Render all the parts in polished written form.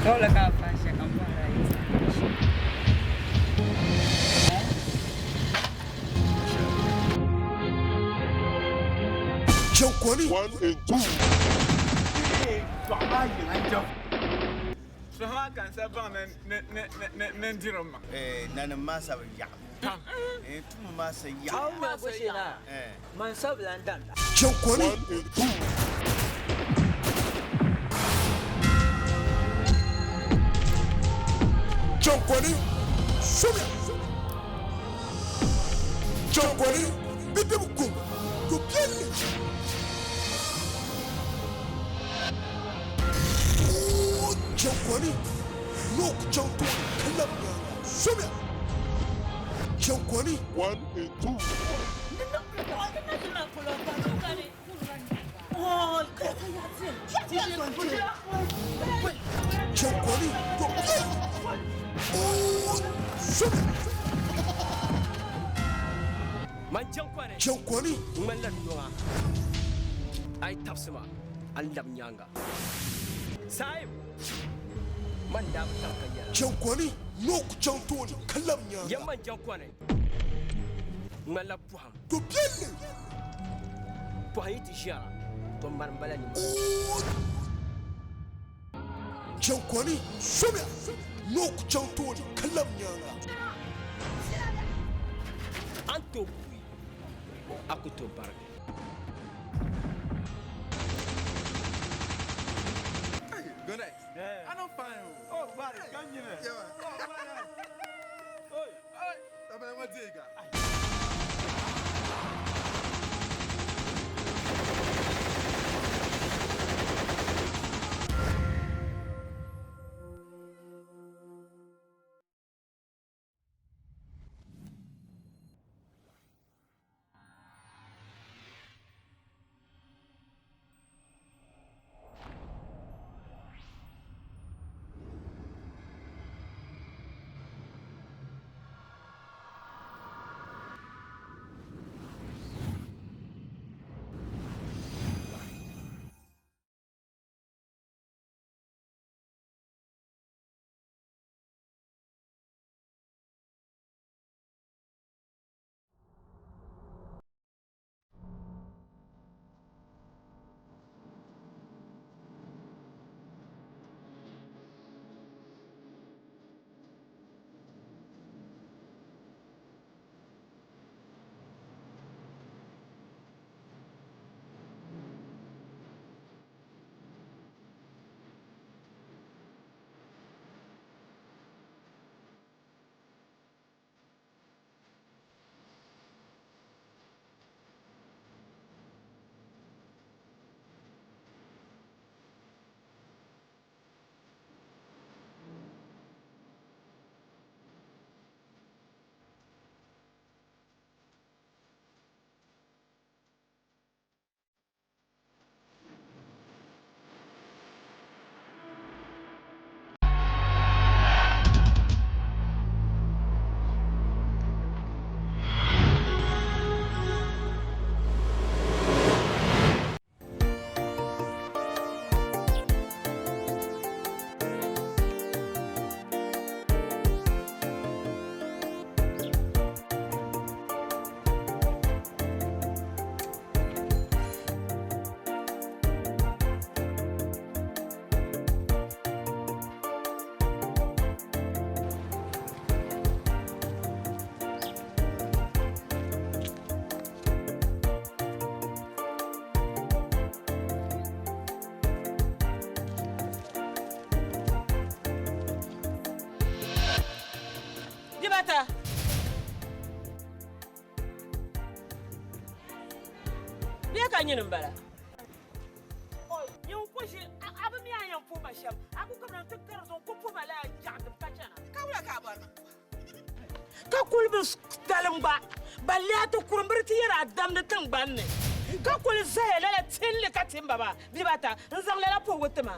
Dɔɣila ka a fahi shɛli ka m bɔhiri a yɛltɔɣa shɛm. Jankɔni. One and two. Suhu maa ka n sa baŋ ni n diri ma. Nanim maa sa bi yaɣi. Pam. Tumo maa sa yaɣi. Aw maa gba shee naa, man sabila n-damda. Jankɔni. One and two. Jankɔni. Somiya. Jankɔni. Bidib guŋ. Du piɛlli. Jankɔni. N'o ku chaŋ tooni ka labi nyaaŋa. Somiya. Jankɔni. One and two. Jankɔni. Du piɛlli. Somiya. Man Jankɔni. Jankɔni. Ŋmanila nɔŋa. A yi tabisi ma, a ni labi nyaaŋa. Sahib, man daa bi tabi ka yɛra. Jankɔni n'o ku chaŋ tooni ka labi nyaaŋa. Yɛm man Jankɔni ŋmanila pɔhim. Du piɛlli. Pɔhim yi ti ʒiɛra, to mari m-bala nimaani. Jankɔni somiya n'o ku chaŋ tooni ka labi nyaaŋa. A ni tooi kuui, a ku tooi barigi. I no fine o. Oh, bari, ka nyina. Oh, bari. Oi. Oi. Tabale ŋɔ deega. Dibata. Bɛ ka nyini m-bala. Nyin ku ʒi a bi mi a yɛn puhi ma shɛm, a ku kabina nti kari zuŋ ku puhi ma lala jaɣidim ka chana. Ka wula ka a bɔri ma? Ka kuli bi dalim gba, balle a ti kurimbiri ti yɛri a damdi tiŋgbani ni, ka kuli zaya lala tinli ka timba ba dibata n-zaŋ lala puhigu ti ma.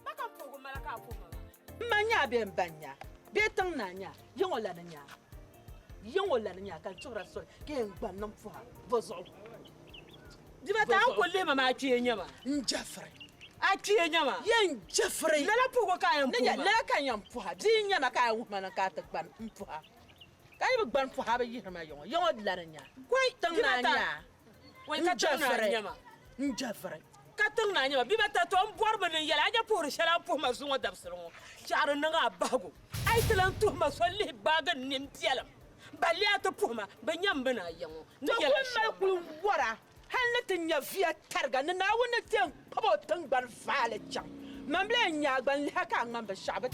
Ba ka m puhigu m-bala ka a puhi ma maa. M ma nya bee m ba nya bee tiŋ naa nya, yiŋ o lani nya, yiŋ o lani nya ka n chibira soli ka yɛn gba niŋ pɔha bɔ zuɣu. Dibata, a ni kuli lihi ma maa kpee n-nyɛ ma. N jɛfiri, A kpee nyɛma. Yɛn jɛfiri. Lala puhigu ka a yɛn puhi ma. Lala ka n yɛn puha. Bia n-nyɛma ka a wuhi ma ni ka a ti gbani m puha. Ka yi bi gbani puha a bi yihiri ma yiŋɔ. Yiŋɔ lana nya. Koi, Tiŋ naa nya. Wai ka tiŋ naa nyɛma. N jɛfiri. Ka tiŋ naa nyɛma. Bia ta to n bɔri mi ni n yɛli a nya puhiri shɛli a ni puhi ma zuŋɔ dabisili ŋɔ. Chaɣiri niŋ a bahigu. A yi ti lan tuhi ma so lihi gbaagi n nini piɛlim. Balli a ti puhi ma, bɛ nyam bɛ ni a ya ŋɔ. Ni To yɛla kuli mali shɛm. kuli wara hal ni ti nya viya tariga ni Naawuni ni ti yɛn kpab o tiŋgbani vaali chaŋ. Mambila yɛn nya a gba n-lihi ka a ŋmani binshɛɣu bi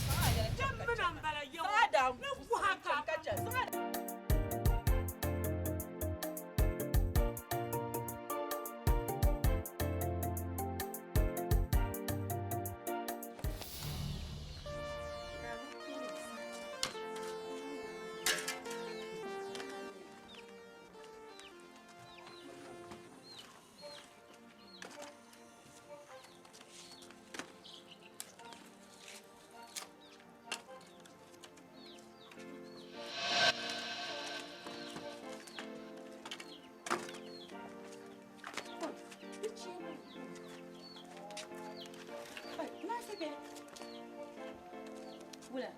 Wula.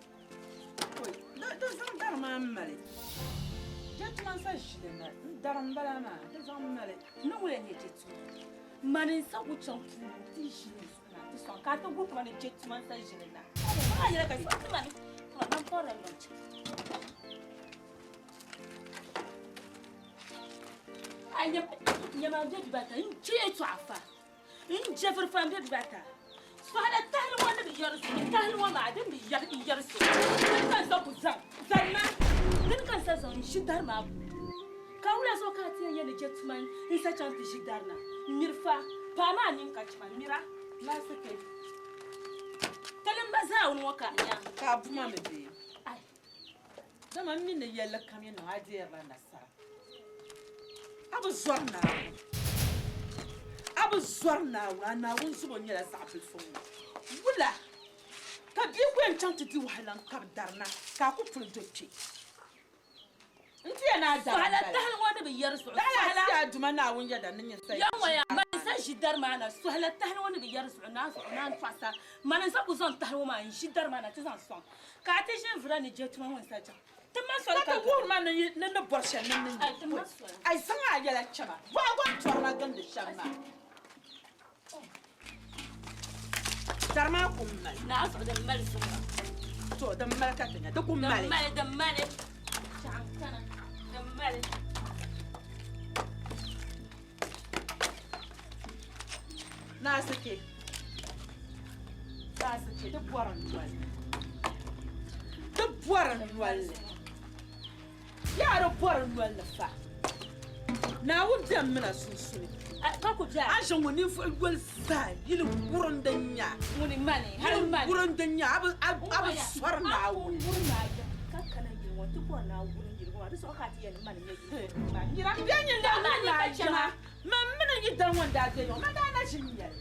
Di zaŋ dari maa mali. Jɛtuma n-sa ʒili na. N dari m-bala maa. Di zaŋ mali. Ni wula n-nyɛ jɛtuma? Mani n-sa ku chaŋ puuni ti ʒili n-suhu na ti sɔŋ ka a ti wuhi ma ni jɛtuma n-sa ʒili na. Maa yɛla ka ti mani ka ban kɔrila nɔŋ chaŋ. A nyɛma m-be bibata n-je yɛltɔɣa fa. N je firifa m-be bibata. Sɔhila tahili ŋɔ ni bi yɛri zuɣu, tahili ŋɔ maa din bi yɛri n yɛri so. Dini ka n sa ku zaŋ zani ma, dini ka n sa zaŋ n-ʒi dari maa puuni. Ka wula zuɣu ka a ti yɛn yɛli ni je tuma n sa chaŋ ti ʒi dari na? Miri fa, paai maa nini ka chima, mira. Maasike. Kalimba zaawuni ŋɔ ka a nya. Ka a buma mi bee? Ai. Dama m mi ni yɛlli kam yɛn niŋ a deerila nasara. A bi zɔri Naawuni. A bi zɔri Naawuni. A Naawuni zubo nyɛla zaɣ bilifu ŋɔ. Wula ka bia ku yɛn chaŋ ti di wahala n-kabi dari na ka a ku puli do kpe? N ti yɛn a dari Sɔhila m-bala. tahili ŋɔ ni bi yɛri zuɣu. Daɣila Sɔhila. ti a Duuma Naawuni yɛda ni nyini sa Ya ŋɔ ya, mani n-sa ʒi dari maa na. Sɔhila tahili ŋɔ ni bi yɛri zuɣu, naa zuɣu naan tɔɣisa. Mani n-sa ku zaŋ tahili ŋɔ maa n-ʒi dari maa na ti zaŋ sɔŋ. Ka a ti ʒi n-vura ni je tuma ŋɔ n-sa chaŋ. Ti ma soli Ka ka ti wuhiri ma ni ni ni bɔri shɛli ni ni Ai, ti ma soli. Ai, zaŋ a yɛla chɛma. Bɔhigu n tɔri ma gindi shɛm maa. Dari maa ku mali. Naa zuɣu din mali zuɣu. To, din mali ka ti nya. Di ku Din mali. mali, din mali. Chaɣ kana, din mali. Naasike. Naasike, di bɔri n noli. Di bɔri n noli. Yaa di bɔri n noli fa. Naawuni bɛn mina sunsuni. Ka ku bɛ a. A ʒi ŋɔ ninvuɣ yoli zaa yili wurim din nya. Ŋuni mani, hali Yili mani. wurim din nya, a bi, a bi sɔri Naawuni. A ku wurim a ya ka kana yili ŋɔ, ti bɔri ni a wurim yili ŋɔ maa, di zuɣu ka a ti yɛli ni mani nyɛ yili ŋɔ maa. Nyira, bɛ nyin daa wurim a ya. Man mini yi dari ŋɔ n-daa be yiŋ, man daa na ʒi n-nyɛli.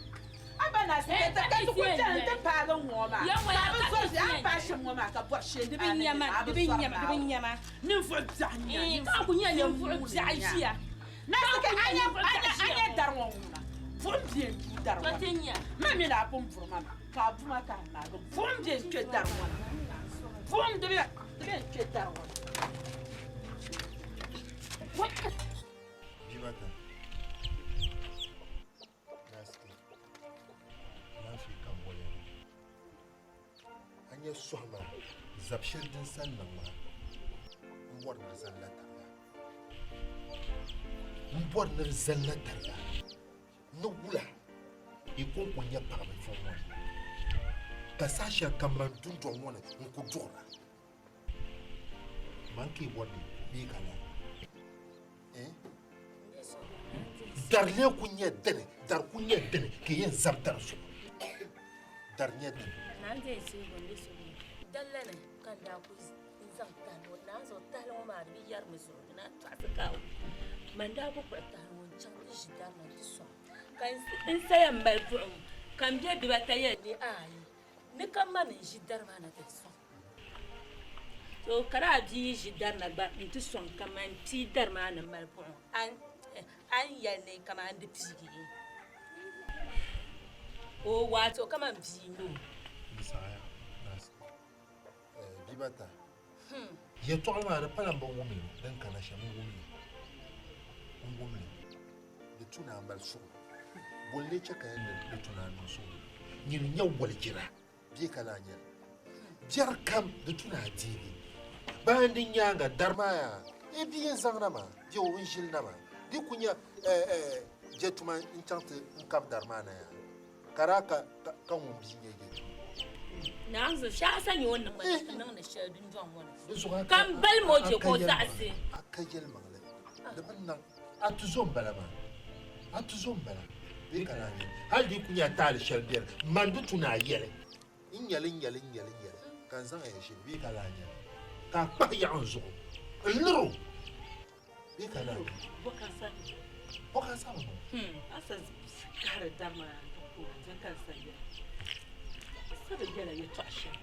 A ba na sike ti ka ti ku chani ti paagi ŋɔ maa. Ya ŋɔ ya, Ka a bi ka zɔri ti ʒe, a yɛn paai shɛm ŋɔ maa ka bɔri shee di Di bi bi nya ma, a di bi bi zɔri nya ma, di bi Naawuni. nya ma. Ninvuɣ biɛɣu nya, Ka ninvuɣ ku nya biɛɣu ninvuɣ ŋuni biɛɣu nya. ʒiya. Na sike, Ka ku a nya nya, ninvuɣ a nya, biɛɣu a ʒiya nya ŋɔ. dari ŋɔ ŋuna. Buɣim bɛ n-du dari To ŋɔ ti na. nya. Ma mi ni a pun buri ma maa, ka a bu ma ka a maagi. Buɣim bɛ n-kpe dari ŋɔ na. Buɣim di bɛ, di bɛ n-kpe dari ŋɔ na. Jibata. Nasike. Alaafee ka n boli ya ŋɔ. A nya sɔhi maa, zab shɛli din sa niŋ maa, m bɔri ni di zani la tariga. M bɔri ni di zani la tariga. Ni wula yi kɔŋko n-nyɛ paɣiba yiŋ ŋɔ ni, ka saha shɛli kam man dundɔŋ ŋɔ ni n ku duɣira. Man ka yi bɔri ni yi ku bee ka laa? Dari lee ku nyɛ dini, dari ku nyɛ dini ka yi yɛn zabi dari zuɣu. Dari nyɛ dini. Naa n deei suhigu m be suhu ni. Dallani ka n daa ku zaŋ tahili ŋɔ, naa zuɣu tahili ŋɔ maa di bi yɛrimi zuɣu di naan tɔɣisi ka a wum. Man daa ku kpuɣi tahili ŋɔ n-chaŋ ti ʒi dari na nti sɔŋ ka n saya m-mali buɣim ka m be bibata yɛli ni aai ni ka mani n-ʒi dari maa na ti sɔŋ. To ka daa bia yi ʒi dari na gba nti sɔŋ ka man pii dari maa ni mali buɣim a ni yɛli ni kaman di piigi. O wato kaman bia n-nyɛ o. Di saɣiya, Bia Bata, yɛltɔɣili maa di pala m bi wum li din kana shɛm, n wum li, n wum li. Di tu ni a mali suɣulo. Bɔ n-lee chɛ ka yɛli ni di tu ni a niŋ suɣulo? Nyini n-nyɛ walijira bee ka lahi nyɛli biɛri kam di tu ni a deegi. Bayan din nyaaŋa dari maa yaa, e bia n-zaŋ na maa bee o n-ʒili na maa, di ku nya je tuma n-chaŋ ti n-kabi dari maa na yaa, ka daa ka ka ŋun bia nyɛ je tuma. Naanzu shɛhi sa nyɛ o niŋ ma ti niŋdi shɛli dundɔŋ ŋɔ ni. Di zuɣu a Ka m bali ma o je ka o zaɣisi. A ka yɛlimaŋli, di bi niŋ. A tuzo m-bala maa, a tuzo m-bala bee ka naan yɛli, hal di yi ku nyɛ a taali shɛli beni, man di tu ni a yɛli, N nyɛli, n nyɛli, n nyɛli, n nyɛli, ka n zaŋ ya ʒili bee ka lahi nyɛli, ka a kpahi yaɣi n zuɣu n-lir o bee ka lahi nyɛli. Bɔ ka sa ni? Bɔ ka sa bi niŋ? A sa kahiri dari maa n-ti kuura din ka n sa yɛli. A sa bi yɛla yɛtɔɣ shɛli.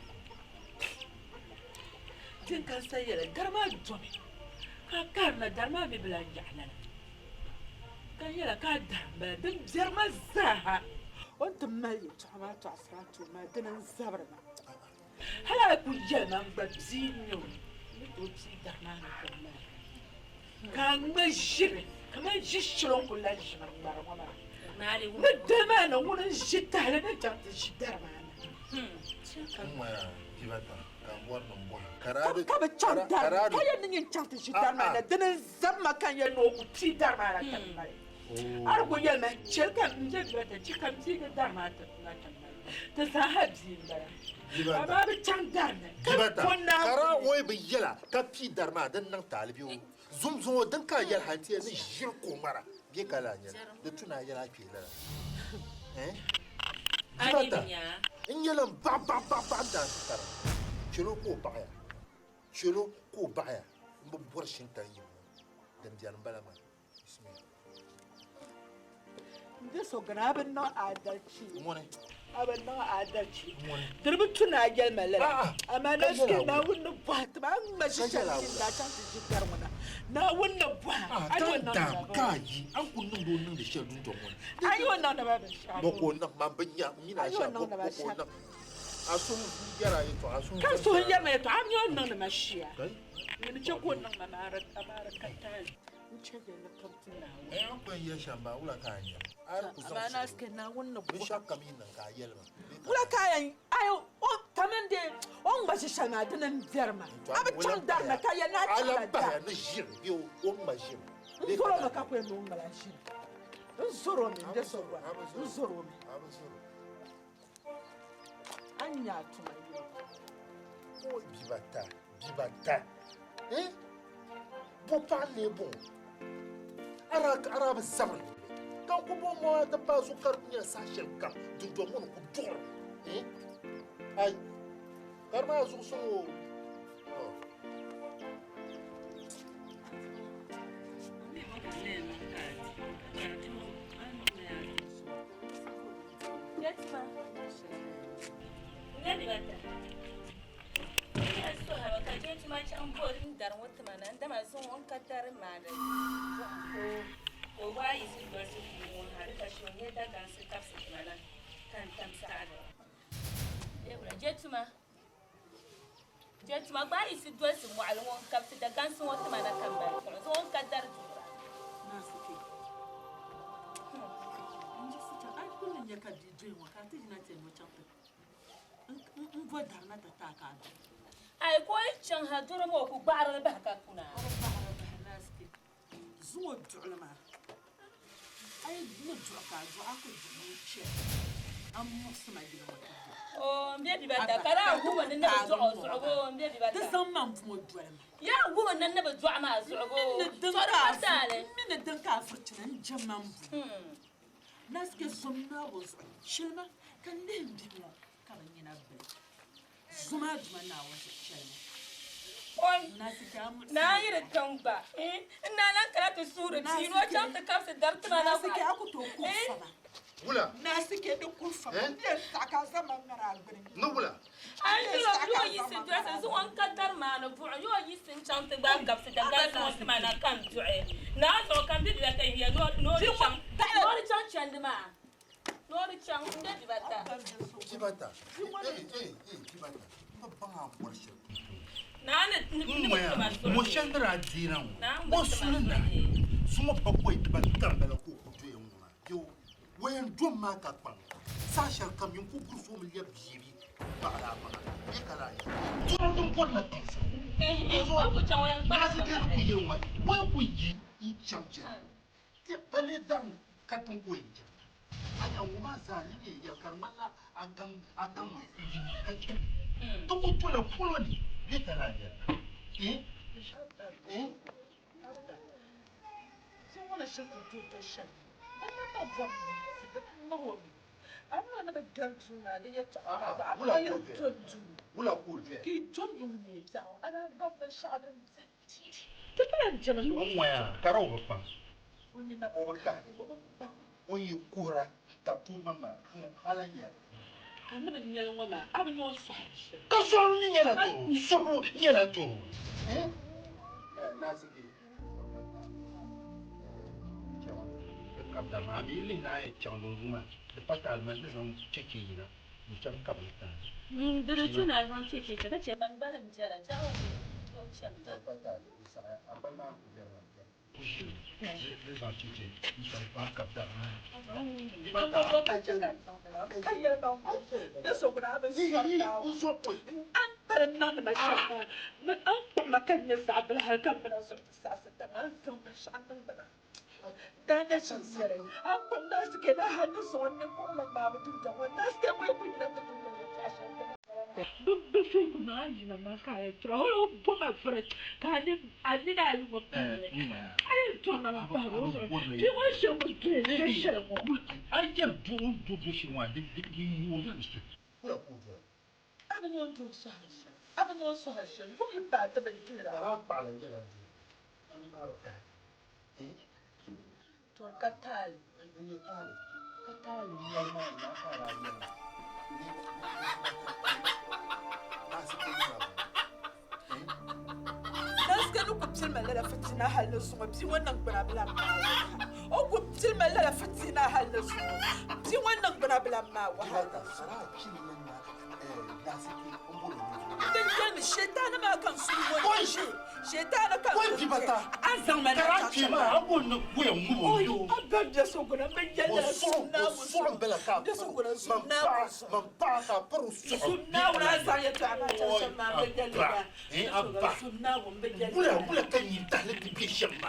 Din ka n sa yɛli, dari maa domi ka a kahirina, dari maa mi bi lahi yaɣi lala. Ka n yɛla ka a dari m-bala, din biɛri ma zaaha. O ni ti mali yɛtɔɣa maa tɔɣisiri a tooni maa, dina n-zabiri ma. Hal a yi kul yɛli ma n gba bia n-nyɛ o, n ni tooi pii dari maa ni ka o mali. Ka a ŋma ʒiri kaman ʒi shɛli o ni kul lahi ʒi ma ŋmari ŋɔ maa. Ni dali maa ni ŋuni n-ʒi tahili ni chaŋ ti ʒi dari maa ni. Ka bɛ chaŋ dari ni, ka yɛli ni nyin chaŋ ti ʒi dari maa na, dini n-zabi ma ka n yɛli ni o ku pii dari maa na ti mali. A di kul yɛli ma, Chɛli ka m be Bɛta, chɛ ka m piigi dari maa ti na ti mali. Ti zaaha bia m-bala, amaa bɛ chaŋ dari ni ka bo Naawuni. Ka daa o yi bi yɛl a ka pii dari maa, din niŋ taali bee o zumzuŋ o din ka a yɛli hal ti yɛli ni ʒiri ka o ŋmara bee ka lahi nyɛli di tu ni a yɛli a kpee lala. Dibata n nyɛla n baɣa baɣa baɣa baɣa n daansi tara chɛlo ka o baɣaya chɛlo ka o baɣaya n bi bɔri shintaŋ yibu ŋɔ din biɛni n bala maa. Bismillah. N di so gana a bi niŋ adalchi. Ŋuni. A bi niŋ adalchi. Ŋuni. Di bi tu ni a yɛli ma lala. Ah, ah. Amaa Ka na yɛli a wula. Naawuni ni bɔhi ti ma, a ni ŋma ʒi Ka shɛli yɛli a ti wula. daa chaŋ ti ʒi dari ŋɔ na. Naawuni ni bɔhi a, Ah, a yi o ka niŋdi daam ma ka a binshɛɣu. yi, a ni kuli niŋdi o niŋdi shɛli dundɔŋ ŋɔ ni. A yi o niŋdi ma binshɛɣu. Bɔ ka o niŋ, man bi nya, m mini a A yi o ʒiya, bɔ niŋdi ma ka o shɛli. niŋ. A suhu yɛri a yɛtɔɣa, a suhu Ka n zani suhu tara. yɛri ma yɛtɔɣa, a mi o niŋdi ma shia. Kai. Nyini chɛ ka o niŋ ma maa, di ka taali. N chɛ yɛlli kam ti Naawuni. Ɛɛ, a ni kɔŋ yɛli shɛm maa, wula ka a nya? A yi ku zaŋ Amaa suhu Naasike, Naawuni ni bɔhi. Binshɛɣu kam yi niŋ ka a yɛli ma. Bee ka Wula ka a yɛn, a yi, o, kaman dee o ni ŋma ʒi shɛli maa, dini m-biɛri ma. A bi chaŋ dari na ka yɛli ni a A chaŋla lan pahiya dari. ni ʒiri bee o ni ŋma ʒiri. N Bee zɔr ka o mi ka ku yɛn ni o ŋmala ʒiri. N zɔr o mi, n de so gba. A bi zɔr o. N zɔr o mi. A bi zɔr o. A ni nya a tuma yɛla. O bibata, bibata. Eh? Bo paɣa n-lee bɔŋɔ? A daa bi zabiri ni ka n ku bɔŋɔ maa ti paai zuɣu ka di ku nyɛla saha shɛli kam dundɔŋ ŋɔ ni ku duɣiri mi. Ai, ka di maa zuɣu suŋ o. Jɛtuma gba yi ti dolisi mɔɣili ŋɔ n-kabisi dagansi ŋɔ tima na ka m-bali kuɣu zuɣu n-ka dari duhira. Ai ka o yi chaŋ ha doro maa o ku gbaɣiri li bahi ka kuna. Zuŋɔ duɣili maa, a yi ni duɣi ka a duɣi a ku duɣimi n-chɛ a muɣisi ma yili ŋɔ ti duɣi. Oo m be bibata ka daa wuhi ni ni bi dɔɣi o zuɣu boo m be bibata. Di zaŋ ma m-puŋɔ doli ma. Yaa wuhi ni ni bi dɔɣi maa zuɣu boo to di pa taali. M mi ni din ka a furichina n-je ma m-buŋɔ. Nasike zom Naawuni zuɣu chɛli ma ka n lihi m bihi ŋɔ ka bɛ nyina bili. Zom a Duuma Naawuni zuɣu chɛli ma. Oi! Naa yi di tiŋ gba, n naa lan kana ti suhiri bia ni o chaŋ ti kabisi dari ti ma na Nasike a ku tooi kuhi fa ma. Wula? Nasike di kuhi fa ma. N yɛn saɣi ka a zaŋ ma ŋari a gbini. Ni wula? A yi yɛl o yo yiɣisi dolisi zuɣu n ka dari maa ni buɣim yo yiɣisi n-chaŋ ti gbaai kabisi dagansi ŋɔ ti ma na ka n duɣi. Naa zuɣu ka m bibila ka yiya ni o di chaŋ chandi maa. Ni o di chaŋ n-de dibata. Dibata. Ee, ee, ee, dibata. M bi baŋ a ni bɔri shɛli pumpɔŋɔ. Naa ni ni bi ti ma Ŋ-ŋɔya, ŋɔ shɛli ni daa deena ŋɔ, o suli naai, zuŋɔ bakɔi dibata m-bala ka o ku doya ŋɔ maa. Yo, o yɛn dom maa ka kpaŋ. Saha shɛli kam yin ku guri so mi lɛbi biebi m-baɣili a maŋa. Bɛ ka lahi yɛli, Dɔro din bɔrila kpaŋsibu. Dinzuɣu Naasi dee ni ku yɛli ŋɔ, o yɛn ku yi n-chaŋ chani. Ti pa lee daŋ katiŋ ka o yɛn chaŋ. A nya ŋɔ maa zaa ni ni yɛn yɛli ka di ŋmanila a gaŋ a gaŋ ma ka chɛ ti ku tola polo ni bɛ ka lahi yɛli eh eh. Wula ka o doya? O ŋɔya ka di o bi kpaŋ o bi kahi o yi kuhira ka tuuma maa hali n-nyɛli. Ka sɔhiri mi nyɛla doro, sɔhibu nyɛla doro. Di di tu ni a zaŋ cheche chɛ ka chɛ ban gbalim biɛla chɛɣu o chɛmi. Nansika ni ku pili ma lala fitina hal ni zuŋɔ bia ŋɔ niŋgbuna bi lan maai wahala. O ku pili ma lala fitina hal ni zuŋɔ bia ŋɔ niŋgbuna bi lan maai wahala. Din yɛlimi Shetani maa ka n suhu ŋɔ ni ʒe. Shetani ka n suhu ʒe. A zaŋ ma na chacha maa. Oi, a ba bɛ so guna bɛ yɛlila zum Naawuni zuɣu. Bɛ so guna zum Naawuni zuɣu. Zum Naawuni a zaŋ yɛtɔɣa maa chacha maa bɛ yɛlila. Bɛ so guna zum Naawuni bɛ yɛlila.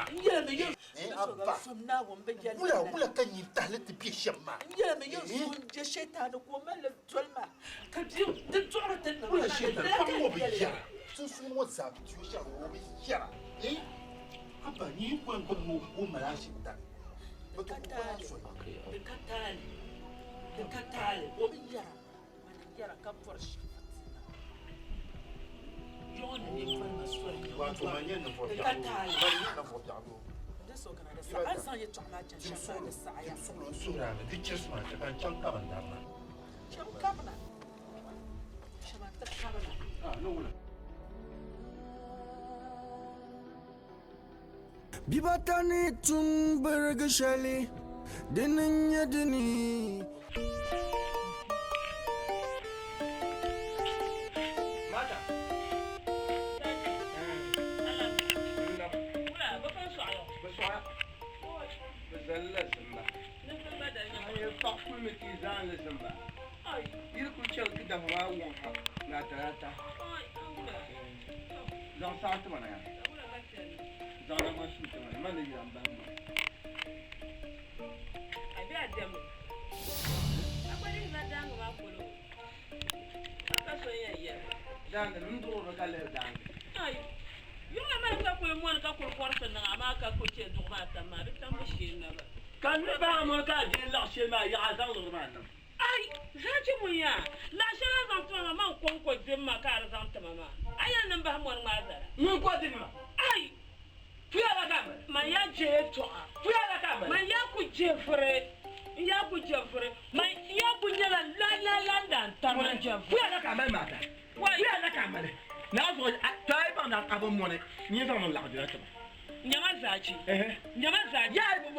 N yɛlimi yɛn zum Naawuni bɛ yɛlila. N yɛlimi yɛn suhu n-je Shetani ka o mali li doli ma ka bia di duɣiri ti niŋ ma di lala ka n yɛli ya. Sunsuuni ŋɔ zaa bi tuui shɛli o bi yɛra eh Abba ni yi kɔŋ gbubi o mali ashibitali bɛ ti ku kɔŋ a soli. Di ka taali, di ka taali o bi yɛra mana yɛra ka bɔri shɛm fitina yɔŋɔ ni ni bɔri ma soli ni o Wato man nyɛ ninvuɣ di biɛɣu ka taali. man nyɛ ninvuɣ biɛɣu doo. Di so kana di saɣi a ni zaŋ yɛtɔɣa maa chani shɛm maa di saɣiya. Dim suɣulo n suhiri a mi di chirisi maa ka n chaŋ ka bin dari na. Chaŋ kabina. Shɛma ti kabina. Ah, ni wula. Bibata ni tum birigi shɛli, dini n-nyɛ dini. Mata. Wula, bɛ pun sɔɣi o. Bɛ sɔɣiya. Bɛ zalila zimba. A yɛn paɣ kulimi ti yi zaŋ li zimba. Yi di kul chɛli gidahu maa wɔŋ ha ni a talaata. Zaŋ saɣim ti ma na yaa. Zaŋ naŋgban suu ti ma na, man ni yira m-bahi ma. A be a diɛmdi. A gba lihirila daaŋa maa polo ka pa so n-yɛn yɛli. Daaŋa ni m duɣirimi ka lihiri daaŋa. Ai! Yuŋ la mali ka kuli mɔni ka kuli kɔrisi niŋ amaa ka ku chɛ duɣu maa tam maa di tambu shee n-na ba. Ka n ni bahi a mɔni ka a deei laɣ shɛli maa yaɣi a zaŋ liɣiri maa niŋ. Ai! Zaachi ŋun yaa, laɣ shɛli a zaŋ ti ma maa, man kɔŋko dim ma ka a di zaŋ ti ma maa. A yɛli ni m bahi mɔni ŋmaa zala. Ŋun ko dini ma? Ai! Puya la ka a mali? Man yaa je yɛtɔɣa. Puya la ka a mali? Man yaa ku je vuri. N yaa ku je vuri. Man yaa ku nyɛla lalalala n-tari ni je vuri. Puya la ka a mali maata? Puya la ka a mali? Naa zuɣu, to a yi baŋ ni a bi mɔni, nyin zaŋ niŋ laɣidira ti ma. Nyama zaachi. Nyama zaachi. Biɛhigu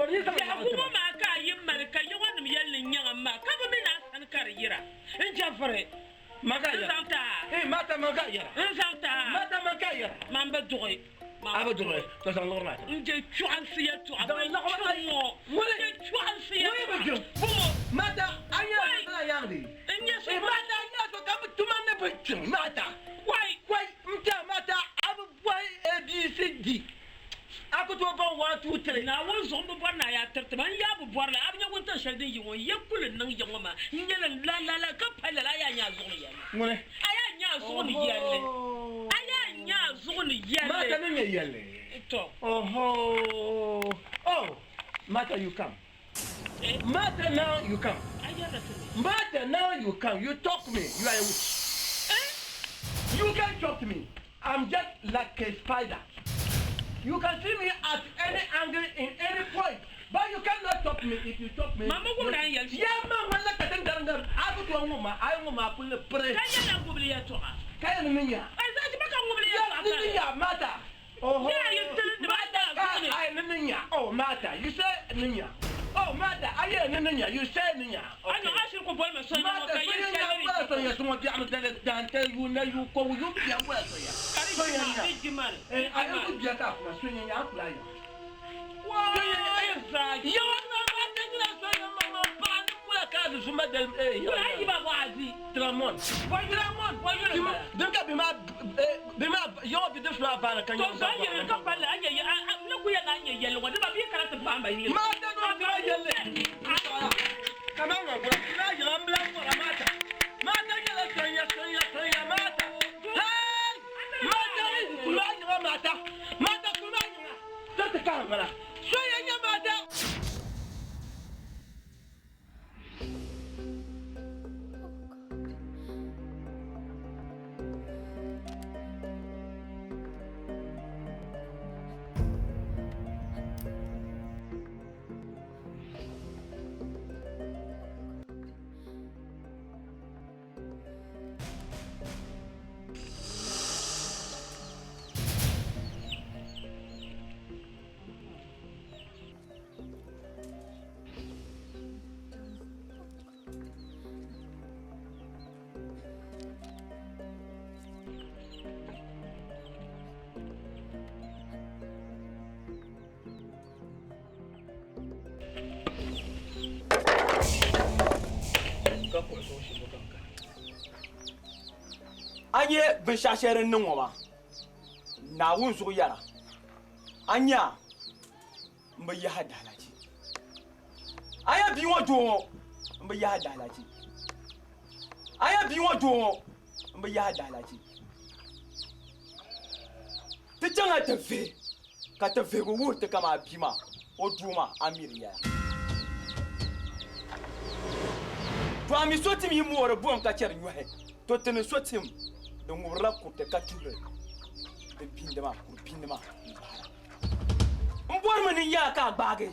ŋɔ maa ka a yi mali ka Yawɛnim yɛli ni nyaŋ m maa, ka bɛ mi ni a sani ka di yira. N jɛviri. N zaŋ ti a. N zaŋ ti a. Man bi duɣi. N je chɔɣinsi yɛtɔɣa. Bɛ kpiɔŋ ŋɔ. N je chɔɣinsi yɛtɔɣa. Bumo. N nyɛ so. Wai. Naawuni zuɣu m bi bɔri ni a yaa tiriti ma, n yaa bi bɔri li, a bi nya wuntaŋ shɛli din yi ŋɔ, n yi kuli niŋ ya ŋɔ maa, n nyɛ li la la la ka pa lala, a yaa nya a zuɣu ni yɛlli. A yaa nya a zuɣu ni yɛlli. A yaa nya a zuɣu ni yɛlli. Mata ni nyɛ yɛlli. Tɔ. Oho. Oh, Mata you come. Mata now you come. A yɛrila ti mi. Mata now you come. You talk me. You are a witch. Eh? You can talk to me. I'm just like a spider. You can see me at any angle in any point. But you cannot stop me if you stop me. Mama ŋubila n yɛli shɛm. Ya ma ŋmanila ka din garingar a ku tooi ŋub ma a yi ŋub ma a puli piri. Ka yɛla ŋubili yɛltɔɣa. Ka yɛli ni nya. Ai zaachi ba ka ŋubili yɛltɔɣa Ya ni nya Mata. Oho. Ya yi tili ni Mata ka ai ni ni nya. Oh Mata, you say ni nya. Oh Mata, a yɛli ni ni nya. You say ni nya. A nyo a shiri ku boli ma so nya ŋɔ Mata ka so yɛli ya nya shɛli wala so ya suŋɔ biɛɣu dali dante yu na yu ko yu biɛ wala so ya. Ka di So ya jima, nya. di jima ni, Eh, di a jima yi ku ni. biɛ ka kuma so ya nya a kula ya. Waai zaachi. Yawa na ma ta nyina so ya ma ma pa ni wala ka di suma dali eh Wala yi ba wa'azi. Tramon. Tramon, bɔ yuli Bima bala. din ka bima bima yawa bi difla bana ka To nya. zan yɛrɛ ka palli a nyɛ a a ne ku yɛn a nyɛ yɛlli ŋɔ di ba bi kana ti pahi ba yili. Ma ta no ka yɛlli. Kama ŋɔ gura na yɛlɛ n bila ŋɔra mata. Mata nyɛla sanya sanya sanya mata. Hey! Mata ni kula nyɛla mata. Mata kula nyɛla. Ta ti ka ŋɔra. Soya nyɛ mata. A nyɛ binshɛɣu shɛli din niŋ ŋɔ maa, Naawuni zuɣu yɛra, a nya m bi yahi daalahichi. A nya bia ŋɔ doo ŋɔ, m bi yahi daalahichi. A nya bia ŋɔ doo ŋɔ, m bi yahi daalahichi. Ti chaŋla ti vihi, ka ti vihigu wuhi ti kaman a bia maa o doo maa a mi di yɛla. To a mi so tim yi moori buɣim ka chɛri nyɔhi, to ti ni so tim di ŋubirila kuriti ka tuhiri di bindi maa, kuri bindi maa m-bahira. M bɔrimi ni n yɛla ka a gbaagi.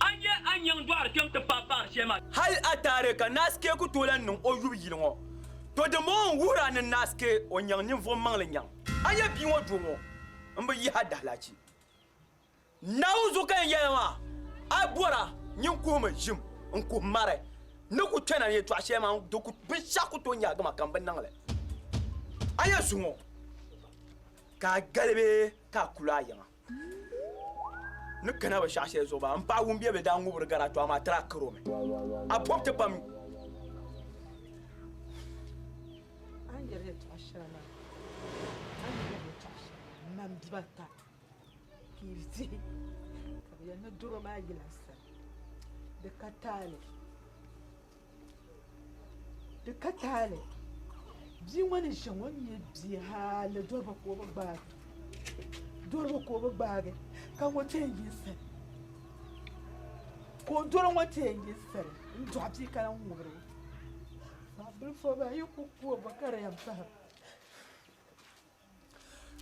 A nya a nyaŋ dɔɣiri kpɛm ti paai paɣiri shɛli maa. Hal a taari ka Naasike ku tooi lan niŋ o yubu yili ŋɔ, to dimbɔŋɔ n-wuhir a ni Naasike o nyaŋ ninvuɣ maŋli nyaŋ. A nya bia ŋɔ doo ŋɔ m-bi yihi a dahilachi. Naawuni zuɣu ka yɛn yɛli maa, a yi bɔra, nyin kuhimi ʒim n-kuhi mari ni ku kpɛna ni yɛtɔɣ shɛli maa, di ku binshɛɣu ku tooi nyaagi ma ka m bi niŋ li. A nya zuŋɔ ka a gali bee ka a kul a yiŋa ni kana bi shɛɣu shɛli zuɣu maa, m paɣa Wumbiɛbili daa ŋubiri gari a, to amaa tiri a kar o mi. A bɔbi ti pam. A ni yɛri yɛtɔɣ shɛli maa, a ni yɛri yɛtɔɣ shɛli maa, man bibata ka yi dihi, ka bɛ yɛli ni dɔro maa yila n sani. Di ka taali, di ka taali. Bia ŋɔ ni ʒiya ŋɔ nyɛ bia hali dɔriba ka o bi gbaagi, dɔriba ka o bi gbaagi ka ŋɔ ti yɛn yi n sani, ka o dɔro ŋɔ ti yɛn yi n sani n-dɔɣi bia ka lan ŋubiri o. Zaɣ bilifu maa yi ku ku o ba ka di yɛn pahim.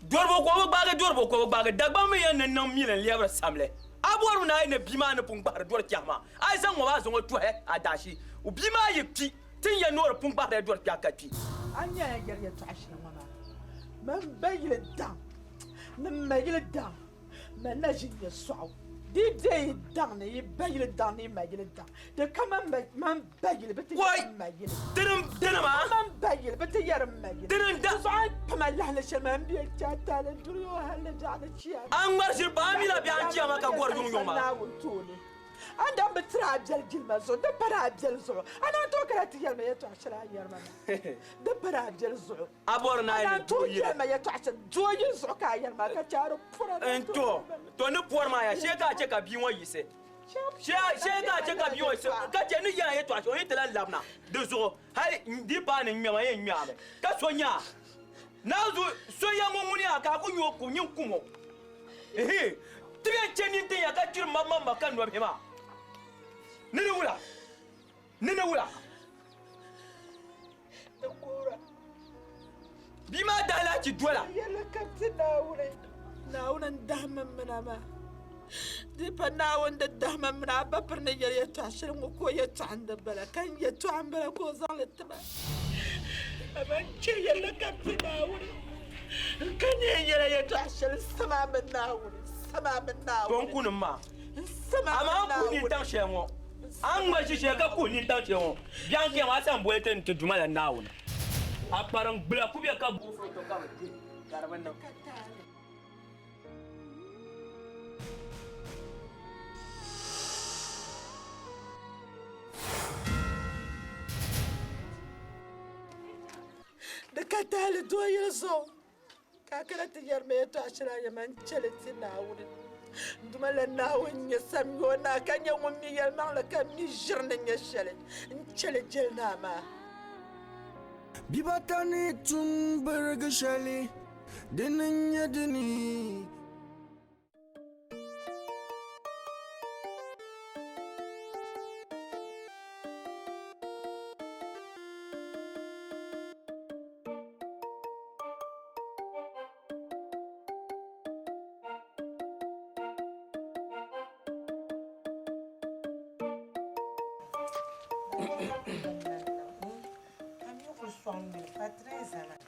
Doribo ka o bi gbaagi, doribo ka o bi gbaagi. Dagbaŋ mi yɛn ni niŋ mili n-lɛbiri samli. A bɔrimi ni a yi ni bia maa ni pun gbahiri dori kpɛhi maa, a yi zaŋ ŋɔ maa zaŋ o tɔhi a daashi. Bia maa yi kpi, ti ni yɛn ni o di pun gbahirila dori kpɛhi ka kpi. A ni yɛn yɛri yɛtɔɣa shɛli ŋɔ maa, man ba yili daŋ ni m ma yili daŋ. Man na ʒi n-nyɛ sɔɣu. Di yi be yi daŋ ni, yi ba yili daŋ ni yi ma yili daŋ, di ka man ba yili bɛ ti yɛri m ma yili. Di ka man ba yili bɛ ti yɛri m ma yili. Di zuɣu a ni pam a lahi ni shɛli maa, m bɛ kpe a taali n-duri o hal ni biɛɣu ni chiyaama. A ŋmari ʒiri paai a mi la biɛɣu n-chiyaama ka gɔri yuŋyuŋ maa. Naawuni tooni. A ni daa bi tiri a biɛli jilima zuɣu, di pari a biɛli zuɣu. A naan tooi kana ti yɛli ma yɛtɔɣ shɛli a ni yɛri ma maa. Di pari a biɛli zuɣu. A bɔri ni a A yi naan ni tooi doo yili. yɛli ma yɛtɔɣ shɛli doo yili zuɣu ka a yɛri ma ka chɛ a di pɔra naan N tooi to, yɛli ma mi. to ni pɔri maa ya, shee ka a chɛ ka bia ŋɔ yiɣisi. Shee ka a chɛ ka bia ŋɔ yiɣisi, ka chɛ ni yɛli a yɛtɔɣ shɛli, o yi ti lahi labina di zuɣu, hali di yi paai ni n ŋmɛma, n yɛn ŋmɛ a mi. Ka so nya a. Naanzu, so ya ŋɔ ŋuni yaa ka a ku nya o kum, nyin kum o. Ihi, ti bɛn chɛ nintiŋ ya ka kpiri mabimabima ka nɔbihi maa. Ni ni wula? Ni ni wula? Di kuhira. Bia maa daalahichi dola. Yɛlli ka ti Naawuni, Naawuni n-dahimi mina maa. Di pa Naawuni di dahima mina a ba piri ni yɛli yɛtɔɣ shɛli ŋɔ ka o yɛtɔɣa n-di bala, ka n yɛtɔɣa m-bala ka o zaŋ li ti ma. Amaa n chɛ yɛlli ka ti Naawuni, n ka ni yɛn yɛli a yɛtɔɣ shɛli sama mini Naawuni, sama mini Naawuni. To n kunim maa. N sama mini Amaa n kuhi Naawuni. nintaŋ shɛli ŋɔ, a ni ŋma ʒi shɛli ka kuhi nintaŋ shɛli ŋɔ, biɛɣu n-kpɛma a sani boli ti ni ti Duuma la Naawuni. A kparim gbula ku be ka booi foto ka bɛ dihi ka di bi niŋ. Di ka tahili doo yili zuɣu ka a kana ti yɛri ma yɛtɔɣ shɛli a yɛma n-chɛ li ti Naawuni. N Duuma la Naawuni n-nyɛ samyoo naa ka nyɛ ŋun mi yɛlimaŋli ka mi ʒiri ni nyɛ shɛli. N-chɛ li jɛli naa maa. Bibata ni tum birigi shɛli, dini n-nyɛ dini. A mi kuli sɔŋ nyuli fatireza maa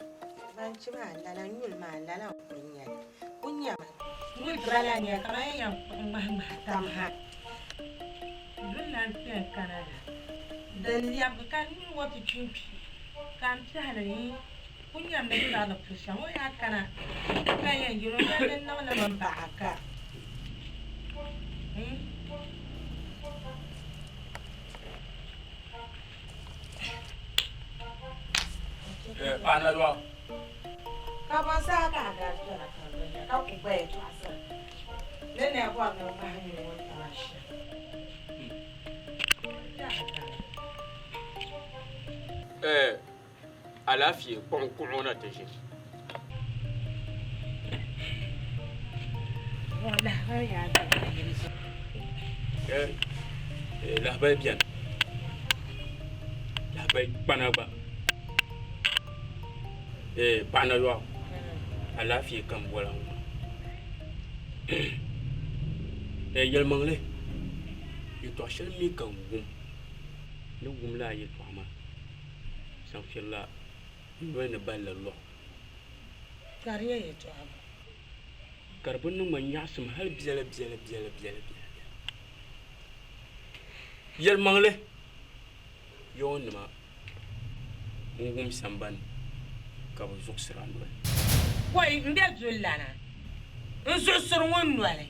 ban chi maa lala nyuli maa lala n kuli nyɛli ku nyɛmi nyuli bala nyɛ kamani yɛn kpuɣi ŋmahi ŋmahi tam ha duli lan kpɛ n kana la din lɛbigi ka nyuli ŋɔ ti kpi n kpi ka n tɛhili ni ku nyɛmi ni bari ni puli shɛm o yaa kana ka yɛn yɛli o yɛli ni niŋ li mini baɣa ka. Paɣa na lɔɣu. Ka bɔn saha ka a daa kpɛra ka di nya ka ku gbaya tɔɣisira ni ni a bɔri ni ŋmahi nyuli ŋɔ taba shɛm. Alaafee kpaŋ kuɣu ŋɔ na ti ʒini. Lahabali beni lahabali kpana gba paɣa na lɔɣu alaafee ka n bɔra ŋɔ maa yɛlimaŋli yɛltɔɣa shɛli mi ka n wum ni wum lala yɛltɔɣa maa sanfirila noli ni balli lɔɣu. Ka di nyɛ yɛltɔɣa bɔ? Ka di bi niŋ ma nyaɣisim hali biɛla biɛla biɛla biɛla biɛla. Yɛlimaŋli, Yɔɔnima n-wum sambani ka bɛ zuɣusiri a noli. Kɔi m-be dulilana n-zuɣusiri ŋun noli.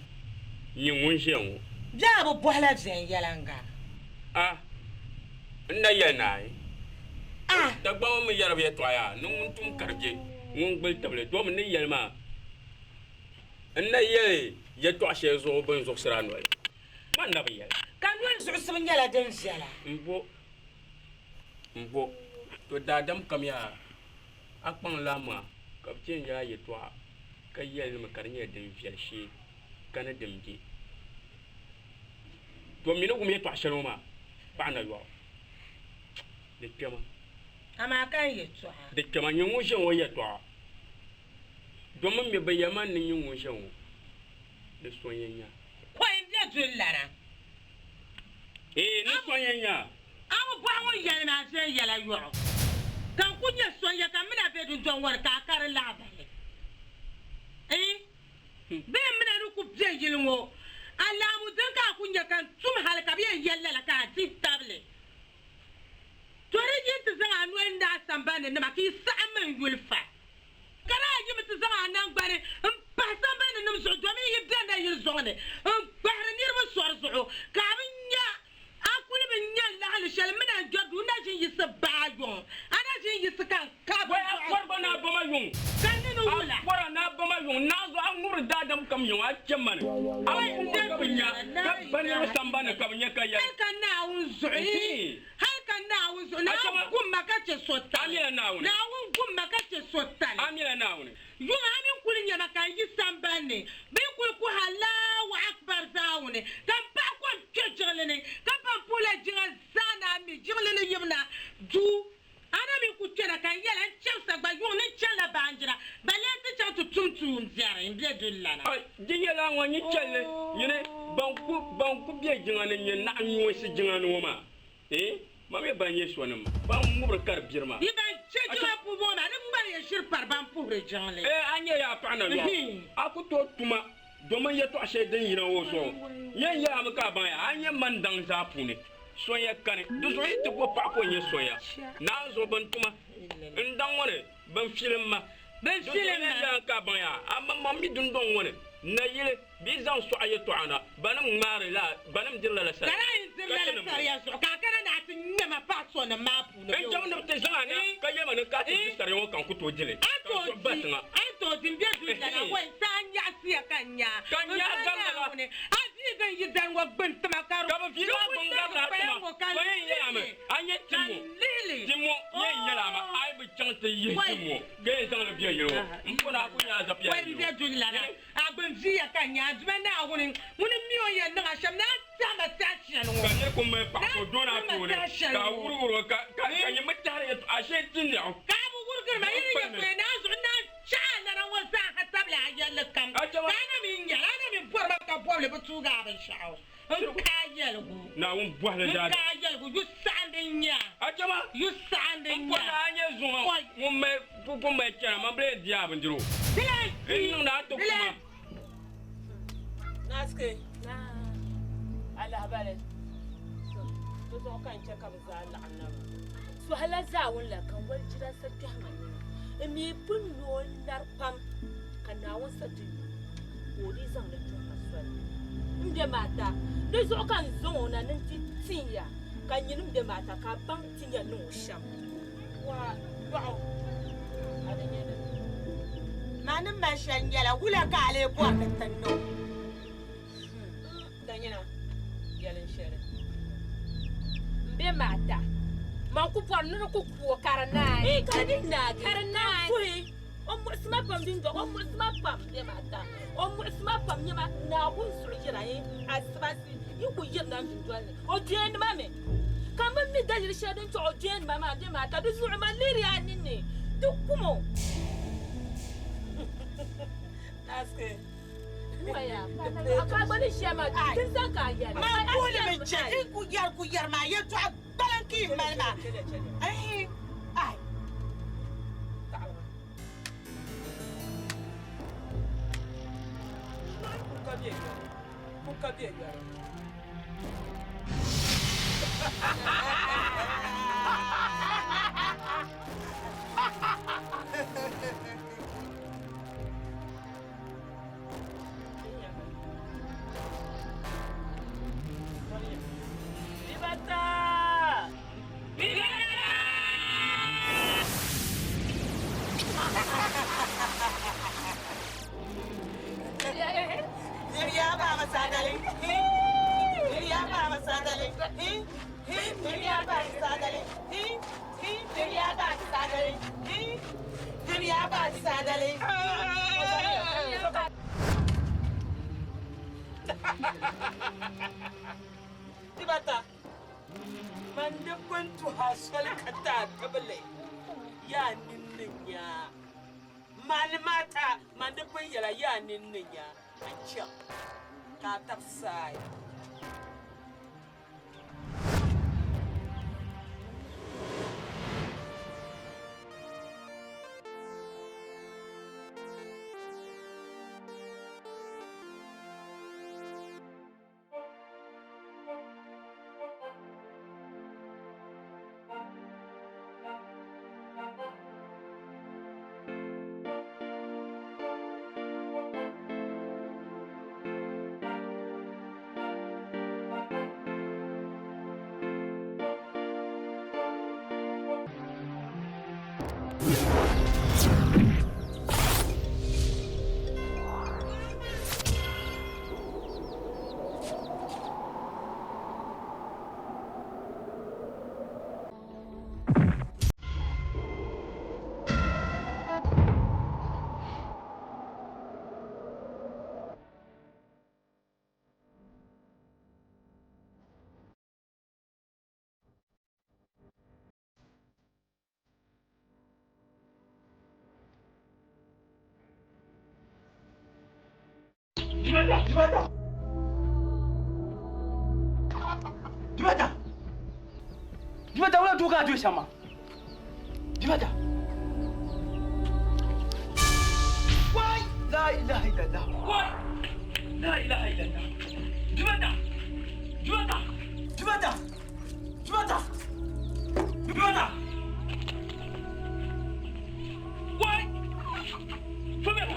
Nyin ŋun ʒiya ŋɔ. Bɛ a bi bɔhila viɛnyɛliŋga. A N na yɛli naai, Dagbamba mi yɛri bɛ yɛtɔɣa yaa ni ŋun tum ka di bɛ ŋun gbuli tibili domi n ni yɛli maa n na yɛli yɛtɔɣ shɛli zuɣu bɛ ni zuɣusiri a noli man na bi yɛli. Ka noli zuɣusibu nyɛla din viɛla. M-bo, m-bo, to daadam kam yaa a kpaŋ la maa ka bɛ ti yɛn yɛli a yɛtɔɣa ka yɛli li mi ka di nyɛla din viɛli shee ka ni din be. To mi ni wum yɛtɔɣ shɛli ŋɔ maa, paɣ na yɔɣu. Di kpɛma. Amaa ka n yɛtɔɣa. Di kpɛma nyɛ ŋun ʒe ŋɔ yɛtɔɣa. Domin mi bi yɛli ma ni nyɛ ŋun ʒe ŋɔ ni so n-yɛn nya. Kɔi m-be dulilana. Ee, ni so n-yɛn nya. A bi bɔhi ŋun yɛli ma viɛnyɛla yɔɣu, ka n ku nyɛ so n-yɛ ka m mi na be dundɔŋ ŋɔ ni ka a ka di lahabali. Ii, bee m mi na ni ku be sambani nima ka yi saɣim n yuli fa. Ka daa yimi ti zaŋ a naŋgbani m-pahi sambani nim zuɣu domin yi be nayili zuɣu ni n-gbahiri niriba sɔri zuɣu ka a bi nya a kuli bi nya laɣili shɛli mini a ni dɔri duu na ʒin yiɣisi baai yuŋ a na ʒin yiɣisi ka n ka Wai a kɔri gba naa bama yuŋ. Ka nini wula. A kɔra naa bama yuŋ. Naa zuɣu a ŋubiri daadam kam yuŋ a chɛ mani. A ŋubiri ka bi nya ka ba niriba sambani ka bi nya ka yɛli. Hali ka Naawuni zuɣu hali ka Naawuni zuɣu Naawuni gum ma ka chɛ so tali. Naawuni gum ma ka chɛ so tali. Amina Naawuni. Yuŋ a mini kuli nyɛ ma ka n yi sambani ni bɛ yi kuli kuhi Allahu Akbar zaawuni ka m paɣa kom kpe jiŋli ni ka ban puhila jiŋa zaa ni a mi jiŋli ni yibu na duu a na mi ku kpɛna ka n yɛla n chɛbisa gba yuŋ ni n chanila baanjira balee n ti chaŋ ti tum tuumbiɛri m be dulilana. Ai, di nyɛla ŋɔ nyi chɛlli nyini ban ku ban ku be jiŋa ni nyɛ naɣ nyuunsi jiŋa ni ŋɔ maa. Ee, ma mi ban nyɛ sɔnim ban ŋubiri ka di biri maa. Yi ban chɛ jiŋa pubu ŋɔ maa, di ŋmani ya ʒiri pari ban puhiri jiŋli. Ee, a nyɛ yaa paɣa na yɔɣu, a ku tooi tuma domin yɛtɔɣ shɛli din yina ŋɔ zuɣu. Yɛn yɛla mi ka a baŋ ya, a nyɛ man daŋ zaa puuni sonya kani. Di zuɣu yi ti bo paɣa ka o nyɛ sonya, naan zuɣu bɛn tuma n daŋ ŋɔ ni bɛn filim ma. Bɛn Di zuɣu filim yɛn ma. yɛla ka a baŋ ya, a maŋmaŋ mi dundɔŋ ŋɔ ni nayili bɛ zaŋ sɔɣi yɛtɔɣa na, banim ŋmaari la, banim diri lala Ka sariya, daa yi diri ka lala tinim sariya zuɣu, ka a kana ni a ti ŋme ma paɣ sɔnim maa puuni N bee o? chaŋ ni bɛ ti zaŋ a na ka yɛli ma ni ka a ti di sariya ŋɔ ka n ku tooi di li, A ka n tooi suhu ba di, tiŋa. a ni tooi di m-be dundana, wai, saa n-nyaɣisiya ka n nya a. Ka n N nya a zali gari lala. Naawuni, a viigi n yidana ŋɔ gbini ti ma ka di Ka bɛ viigi a ku gbini gari lihiri lala kpaya ti ma. ŋɔ ka So yɛn yɛli a mi, lihili. a nya Ka tim ŋɔ. lihili. Tim ŋɔ yɛn yɛli a ma, a yi bi chaŋ ti yihi Wai. tim ŋɔ, ka yɛn zaŋ li be yili ŋɔ, m pɔ ni a ku nya a zapiɛlli Wai, yili m be ŋɔ. dundana, A gbini viya ka n nya a Duuma Naawuni ŋuni mi o ni yɛn niŋ a shɛm ni a tɛhi ma tɛha shɛli ŋɔ. Ka nir ku mali paɣ so doon a tooni, ka a wurigir o, ka nyɛ mi tɛhiri yɛtɔɣa ashee ti niɣi. Ka a bi wurigiri ma yi ni yɛtɔya ni a zuɣu ni a chɛ a lana ŋɔ zaa ha tabili a yɛlli kam, ka a na mi nyɛli, a na mi bɔri ma ka bɔbili bi tuugi a binshɛɣu. N ka a yɛligu. Naawuni bɔhili N daadam. ka a yɛligu, yu saɣindi n-nya. Achama. Yu saɣindi N n-nya. pɔri a nyɛ zuŋɔ ŋun mali pun mali chana, man bi lee di a bindirigu. Di lan N niŋdi a ti di lan kuma. Naasike. Naa. Alahabali. Di zuɣu ka n chɛ ka bɛ zaa laɣim na maa. Sɔhila zaawuni la ka n wali jiransa kpɛhi ma nini. N mi pun nya o nari pam ka Naawuni sa ti yu ka o dii zaŋ li tuhi ma soli. M be maata, di zuɣu ka n zaŋ o na ni n ti tin ya, ka nyini m be maata ka a baŋ ti yɛn niŋ o shɛm. Waa yɔɣu, a di nyɛ dini? Ma ni mali shɛli nyɛla, wula ka a lee bɔri ni ti niŋ? Danyina, yɛlim shɛli. M be maata, man ku bɔri ni di ku ku o ka di naai. Ii, ka di naagi. Ka di naai. Puhi, o muɣisi ma pam dindɔɣu, o muɣisi ma pam m be maata, o muɣisi ma pam nyɛma Naawuni zuɣu yira yi asibasi yi ku yirina n dundoli ni, o dooni ma mi. Ka m bi mi daliri shɛli din chɛ o dooni ma maa m be maata, di zuɣu man lihiri a ninni ti kum o. Aske. Man puuni mi chɛ n ku yɛri ku yɛri maa yɛltɔɣa gbaliŋ ka yi mali maa. Ɛhi, ai. Dibata, man di pun tuha soli ka ti a tibili yaa ninni nya. Mani mata, man di pun yɛla yaa ninni nya, a chaŋ ka a tabi saai. Dibata! Dibata! Dibata wula doo ka a doli shɛm maa? Dibata! Wai! La ilaha illallah! Wai! La ilaha illallah! Dibata! Dibata! Dibata! Dibata! Dibata! Wai! Fomema!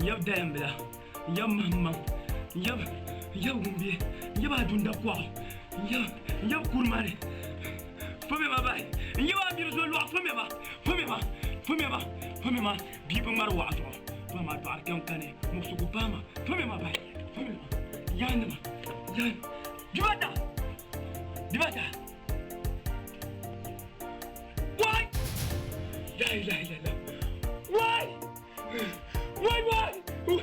N yab dayambila, n yab mahimmaŋ, n yab n yab wumbiɛ, n yab adunda kɔɣu, n yab n yab kurimani. Fomema bahi, n yab amiri zo lɔɣu fomema, fomema, fomema, fomema bia bi ŋmari waɣu zuɣu, fomema dɔɣiri kpɛm kani, muɣisigu paama, fomema bahi, fomema, yaanima, yaan, dibata, dibata. Wai! La ilaha illallah. Wai! Wai wai! Wai!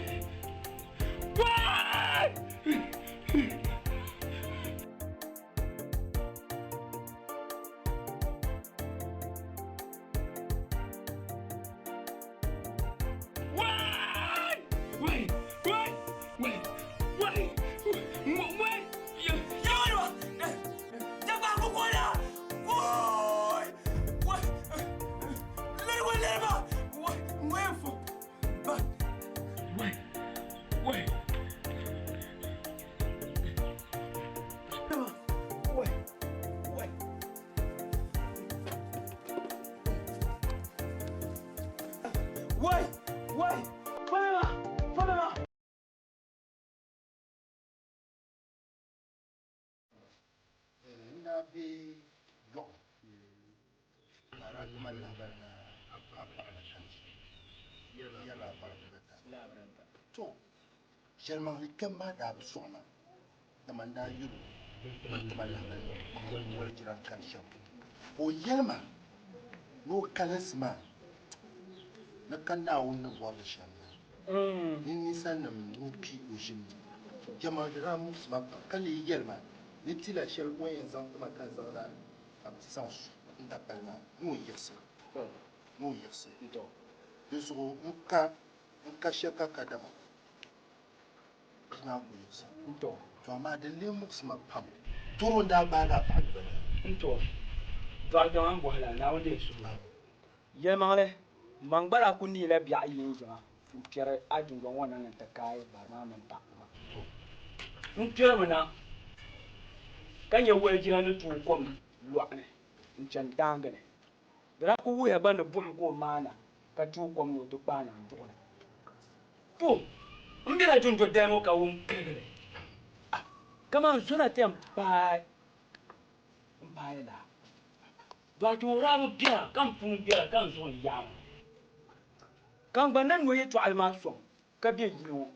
Wai! Wai! Wai! Wai! Wai! Wai! Yawa! Jaba ku kona! Wai! Wai! Leriwa leriba! Wai! Wai fo! Ba! Wai! Wai! Wai! Wai! Wai! Wai! Fomema! Fomema! N daa be Yɔɣu ka a daa ti ma lahibali ni a paɣa na tanti yɛrila a paɣa dibata. To, yɛlimaŋli kpɛm maa daa bi sɔɣi ma dama n daa yuli o ni ti ma lahibali ni Walijira ni kani shɛm. Ka o yɛli ma ni o kalinsi maa ni ka Naawuni ni bɔri li shɛm la ni ninsalinim ni kpi o ʒim ni. Yɛlimaŋli daa muɣisi ma pam ka lee yɛli ma ni tila shɛli o ni yɛn zaŋ ti ma ka n zaŋ la ka bɛ ti zaŋ su n dapali maa ni o yiɣisi ni o yiɣisi. Di zuɣu n ka n ka shɛli ka kadama bia maa ku yiɣisi. To amaa din lee muɣisi ma pam toro n-daa gbaagi a paɣa dibata. N-to dɔɣi kpɛma m-bɔhi la Naawuni deei suhu. Yɛlimaŋli, man gba daa kul neela biɛɣu yi n-yiŋa n-kpɛri a dundɔŋ ŋɔ na ni nti kaai bari maa mini paɣibu maa. N kpɛrimi na ka nya walijina ni tooi kom lɔɣu ni n-chani daaŋgi ni. Di daa kul wuhiya gba ni buɣim ka o maana ka tooi kom ni o ti kpaai na n-duɣi li. To, m bela dundo dali ŋɔ ka wum pirigili. Ah, kaman zona ti yɛn paai m-paai laa. Dɔɣite ŋɔ daa bi bɛra ka m pun bɛra ka n zuɣu n-yaai ma. Ka n gba na no yɛtɔɣili maa sɔŋ ka be yili ŋɔ.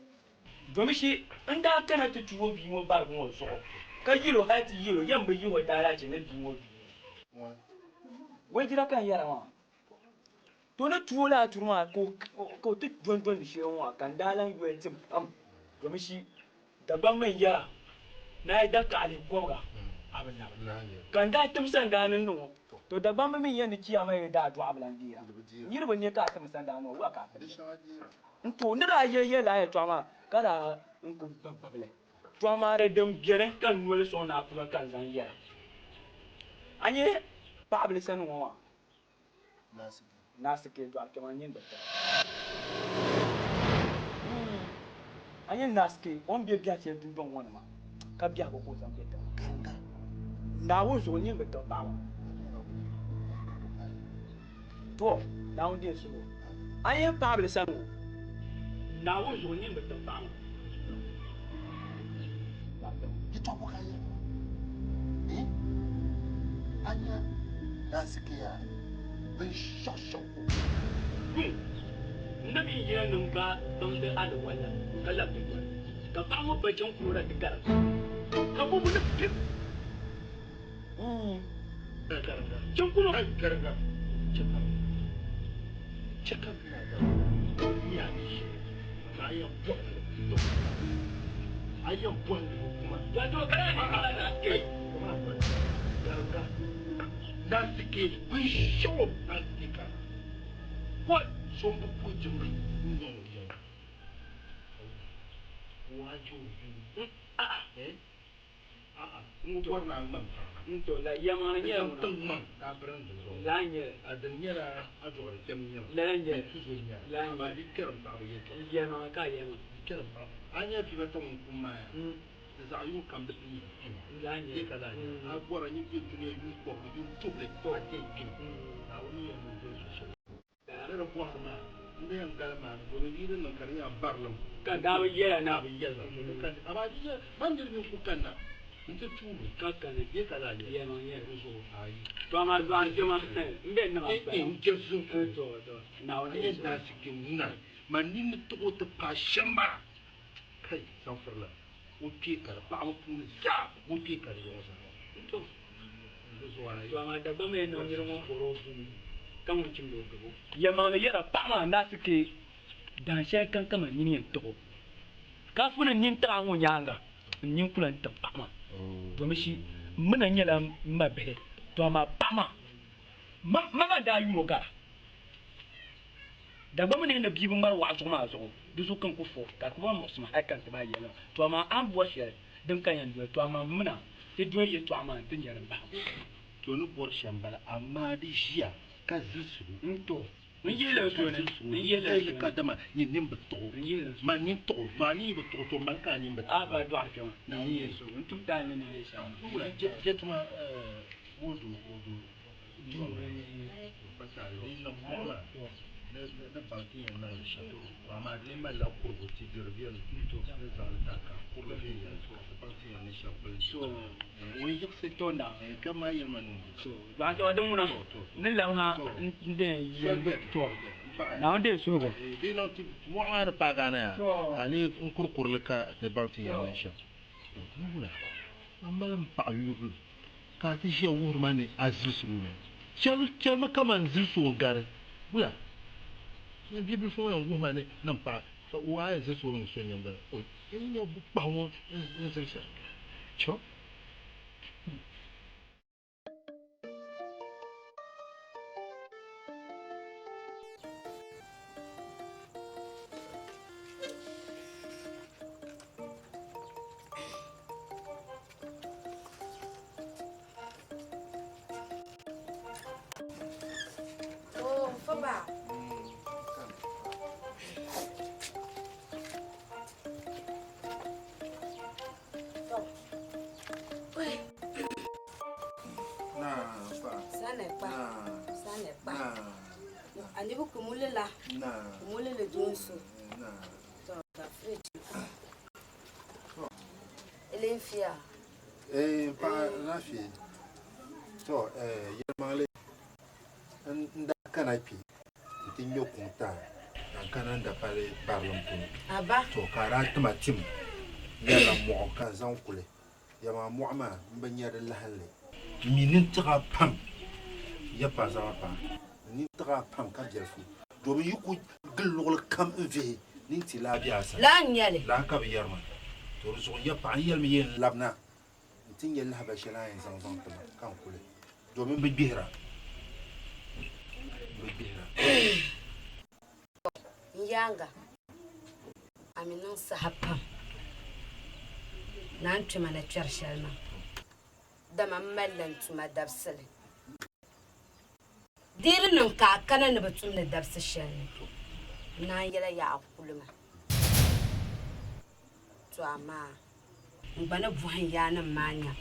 Domishi n daa kana ti tuui o bia ŋɔ barigu ŋɔ zuɣu, ka yil o hal ti yil o yɛm bi yih o daalahichi ni bia ŋɔ duu. Wejira ka n yɛra maa, to ni tuui o lala turi maa ka o ti dɔndɔndi shɛli ŋɔ maa ka n daa lan yoli tim pam. Domishi Dagbaŋ mi n-yɛra, Ni a yi da kaɣili kɔbiga, a bi labi. Ka n daa tim sandaani n-niŋ o. To Dagbamba mi n-yɛn ni chiyaama yi daa dɔɣi bi lan deera. Niriba n-nyɛ ka a tim sandaani ŋɔ, wula ka a ti niŋ? N-to ni daa yɛli yɛli a yɛtɔɣa maa, ka daa n kul gbibi gbibi li. To amaa di din beni ka n noli sɔŋ ni a polo ka n zaŋ yɛra. A nya paɣibila sani ŋɔ maa? Naasike dɔɣi kpɛma n-nyɛ n dɔɣitɛba. A nya Naasike o ni be biɛhi shɛli dundɔŋ ŋɔ ni maa, ka biɛhigu ka o zaŋ be tiŋa. Naawuni zuɣu n-nyɛ n bi tiɣi paɣa maa. To, Naawuni deei suhu. A nya paɣibila sani ŋɔ? Naawuni zuɣu n-nyɛ n bi tiɣi paɣa maa. Yɛtɔɣa bɔ ka a yɛli ma? Eh? A nya Naasike yaa binshɛɣu shɛɣu ko. Yuŋ, n na mi yina ni n gbaai baŋdi alawala ka labi ti doli, ka paɣa ŋɔ ba chaŋ kuroda ti garim, ka bɔbu ni pim. Chaŋ kuro. Gariga, chɛ ka chɛ ka nya ni ʒi ka a yɛn bɔhindi a yɛn bɔhindi kuma. Gariga, Nansike binshɛɣu Nansike ka so m-bi puhi jiŋli n-niŋ o yɛm. Ni di bɔhiri maa, n di yɛn galim maa ni, domin di yi di niŋ ka di nyɛla barilim. Ka daa bi yɛla na. Daa bi yɛli na. Amaa di yɛli, man niriba n-ku kanna nti tuui Ka kani. Bee ka laa yɛli. Yɛlimaŋ yɛli. N zuɣu, ayi. To amaa dɔɣim kpɛma, m be niŋ a paya. N je zuɣu. To, to, Naawuni A yɛn daa si ŋuna, man nini ni tiɣi o ti paai shɛm maa. Kai, Sanfirila, o kpee ka di paɣaba puuni zaa, o kpee ka di yaɣi zaa. To, to amaa Dagbamba yɛn niŋ niri ŋɔ ka ŋun chimdi o gabo. Yɛlimaŋli yɛra paɣa maa n-daa ti kee dahin shɛli kam kaman nini yɛn tiɣ o. Ka a pun ni nini tiɣ a ŋɔ nyaaŋa, n nini ku lan tiɣ paɣa maa. Domishi m mi na nyɛla m ma bihi, to amaa paɣa maa, ma ma daa yur o gara. Dagbamba ni ni bia bi ŋmari waɣa zuɣu maa zuɣu, di zuɣu ka n ku fo ka di ku bahi muɣisimi hali ka n ti bahi yɛli maa. To amaa a ni bɔri shɛli din ka yɛn doli, to amaa m mina ti doli yɛtɔɣa maa nti nya di bahigu. To ni bɔri shɛm m-bala, amaa di ʒiya ka zilisigu. N to, n yihila n soli, n yihila n soli. Ka dama nyini nini bi tuɣi o, man nini tuɣi o, maa nini bi tuɣi o, to mali ka a nini bi tuɣi o. A ba dɔɣiri kpɛma, n yihi n soli, n tum taali ni ni leei shɛm. Jɛtuma woodoo woodoo. Ni labi ha Naawuni deei suhigu. Ka a ti ʒiya wuhiri ma ni a zilisigu mi. Chɛlimi kaman zilisigu n-gari wula. N bibilifu ŋɔ yɛn wuhi ma ni niŋ paɣa ka o a yɛn zilisi o mini so n-yɛn gari o. N nya bukpahi ŋɔ n-zilisi a. Chɔ! Oh, Faba. Anibu kumuli la kumuli li dunsu to ka fridge Elenfia. Eh, n paɣa Rafi, to eh, yɛlimaŋli n daa kana kpe nti ŋme kuŋ taai. Ka n kana n dapali barilim polo. Aba. To ka a daa tima tim nyɛla mɔɣu ka n zaŋ kuli. Yɛma mɔɣu maa m bi nya di lahinli. M mi ni tiɣ a pam, ya pa zama paɣa. N ni tiɣ a pam ka biɛlifu, domin yi ku gili luɣili kam n-vihi ni nti lahi be a sani. Lala n-nyɛ li. Lala ka bɛ yɛri ma. To di zuɣu ya paɣa, n yɛlimi yɛn labina nti nya lahibal shɛli a yɛn zaŋ zaŋ ti ma ka n kuli, domin bɛ gbihira. Bɛ gbihira. N yaaŋa, a mi niŋ saha pam ni a ni kpɛma na kpɛri shɛli maa, dama m malila n tuma dabisili. Di yi di niŋ ka a kana ni bɛ tumdi dabisi shɛli ni, n naan yɛla ya a kuli ma. To amaa n gba ni bɔhi n yaannim maa nya.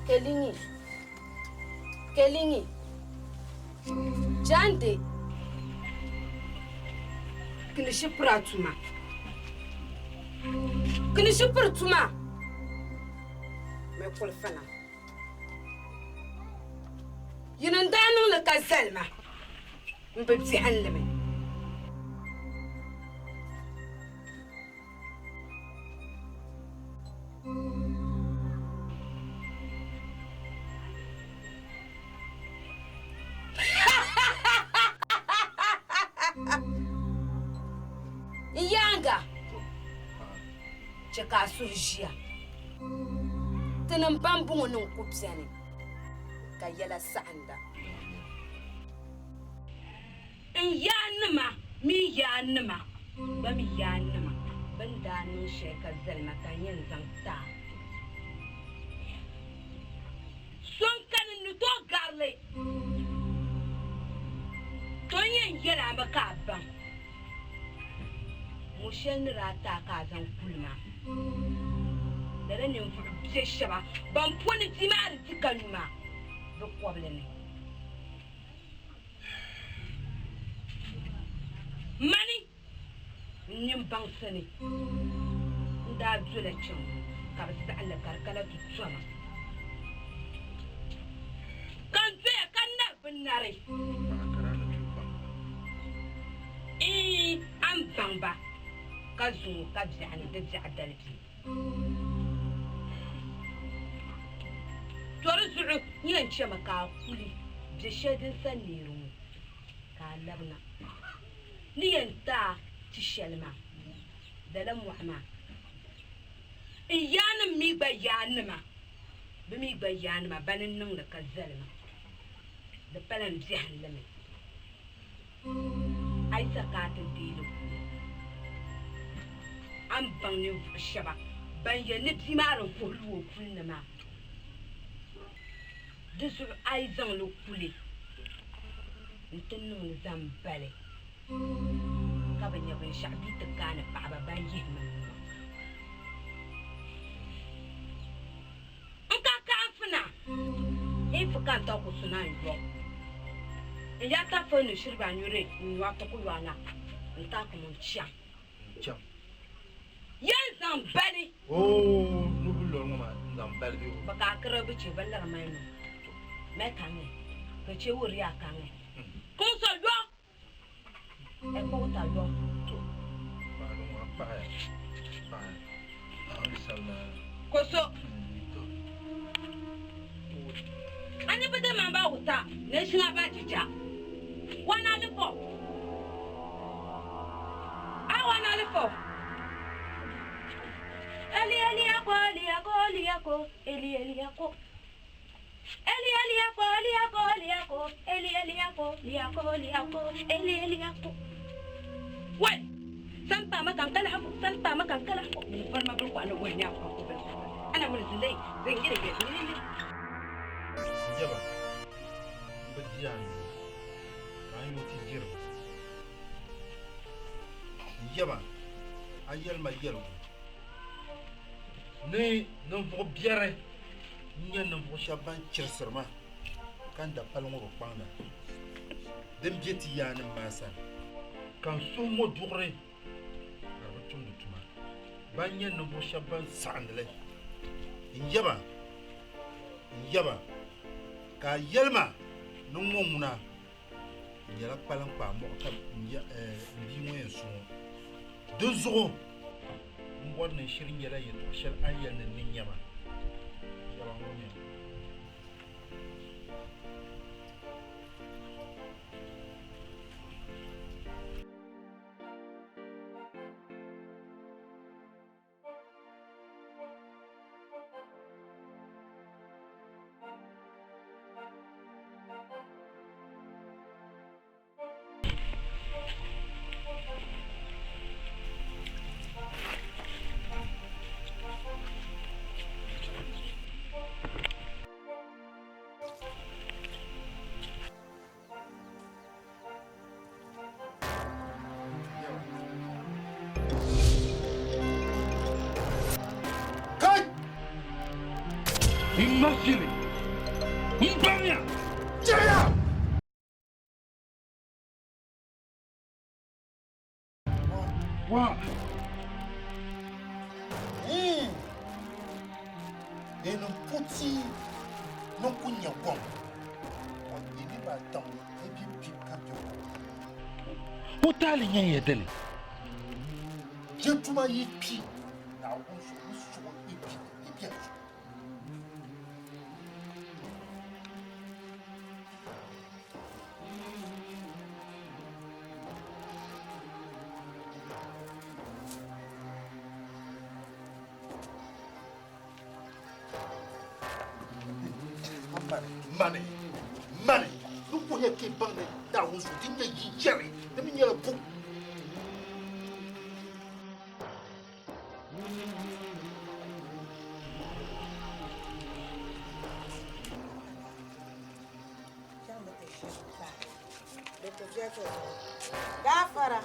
Kelingi, Kelingi, Jande, Kilishi pira tuma, Kilishi piri tuma, mɛ kulifina. Yini n-daa niŋ li ka zali ma, m bi biɛhim li mi. N yaaŋa, chɛ ka a suhu ʒiya. Tinim ban bɔŋɔ niŋ ku beni ka yɛla saɣinda. N yaannima mini yaannima gba mi yaannima bɛ ni daa niŋ shɛli ka zali ma ka n yɛn zaŋ ti a. So n-kani n-ni tooi gari li. To n yɛn yɛl a mi ka a baŋ mo shɛli ni daa ti a ka a zaŋ kuli maa. Lala ninvuɣ biɛ shɛba ban po ni bia maa di di ka nyu maa bɛ kɔbili ni. Mani n nini baŋsi ni n daa dola kpiɔŋ ŋɔ ka bɛ saɣim li ka di kana ti toma. Ka n doya ka nari bɛ nari. Iin, a ni baŋ ba ka zuŋɔ ka biɛɣuni di biɛɣu dali bɛ. To di zuɣu n yɛn chɛmi ka a kuli bɛ shɛli din sa neeri ŋɔ ka a labina. Ni yɛn ti a ti shɛli maa, lala mɔɣu maa, n yaannim mi gba yaannima, bɛ mi gba yaannima bana n-niŋ li ka zali ma, di pala m biɛhiŋ li mi. A yi sa ka a ti deei li kuli, a ni baŋ ninvuɣ shɛba ban yɛli ni bia maa di vuhi lu o puli ni maa. Di zuɣu a yi zaŋ li kuli nti niŋ li zaŋ bali ka bi nya binshɛɣu bɛ ti kaani paɣiba ban yihi ma nua. N ka ka n fina n fi ka n ta ku suna n yɔ n ya ta fo ni shiri ba nyuri n nyɔ ti ku yɔ na n ta ku mun chaŋ. Chaŋ. Yɛn zaŋ bali. Oo nubil lɔri ŋɔ maa n zaŋ bali bɛ o. Bɛ ka akiri bɛ che bɛ liri mali niŋ mali kaŋi ka che wuri ya kaŋi kuŋ so yɔ ɛ kpuɣi ta yɔ. To paɣa ŋɔ a paɣaya paɣaya a ni sabila. Ko so a ni bi di man ba wuta ne shiŋa ba jija wana li fo a wana li fo. Eli eli ako eli ako eli ako eli eli ako eli eli ako eli ako eli ako eli eli ako eli ako eli ako eli eli ako wai san pa ma kan kala hafu san pa ma kan kala hafu bar ma bar kwano wani ako ko bar ana mun zilai zan gire gire ni Jaba bi di a nyu ka a nyu ti jiri Yaba a yɛli ma yɛligu ni ninvuɣ biɛri n-nyɛ ninvuɣ shɛb ban chirisiri ma ka n dapali ŋɔ bi kpaŋda din be ti yaannim maa sani, ka n suhu ŋɔ duɣiri ka di bi tumdi tuma. Ban nyɛ ninvuɣ shɛb ban saɣindi li n-yaba. yaba ka a yɛli ma ni ŋɔ ŋuna n nyɛla kpaliŋkpaa mɔɣu ka n bia ŋɔ yɛn su ŋɔ. Dinzuɣu m bɔri ni n shiri nyɛla yɛtɔɣ shɛli a ni yɛli ni n ni nya ma. Yaba ŋɔ nyɛ. Kai! N ma shiri! N baŋya! Chɛya! Wa! Enu puti no kunya gɔŋ o nyɛ niriba ata ŋɔ ni bi kpi ka be O taali nyɛ ya dini? Je tuma yi kpi Naawuni zuɣu ni suɣi yi kpi yi biɛri zuɣu. Mani, mani, ni kuhiya ka yi baŋ ni Naawuni zuɣu din nyɛ yi yɛri di mi nyɛla buɣim. Gafara.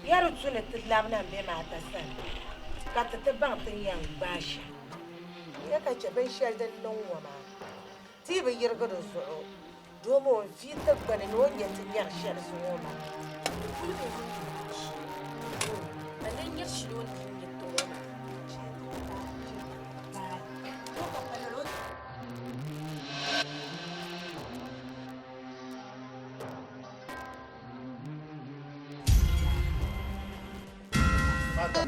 Yɛri tu ni ti labina m-be maata sani ka ti ti baŋ ti ni yɛn gbaai shɛm. Ya ka chɛ binshɛli din niŋ ŋɔ maa, ti yi bi yirigi di zuɣu, doomi o n-vie ti gbini ni o ni nya ti nyari shɛli zuŋɔ maa. Mata,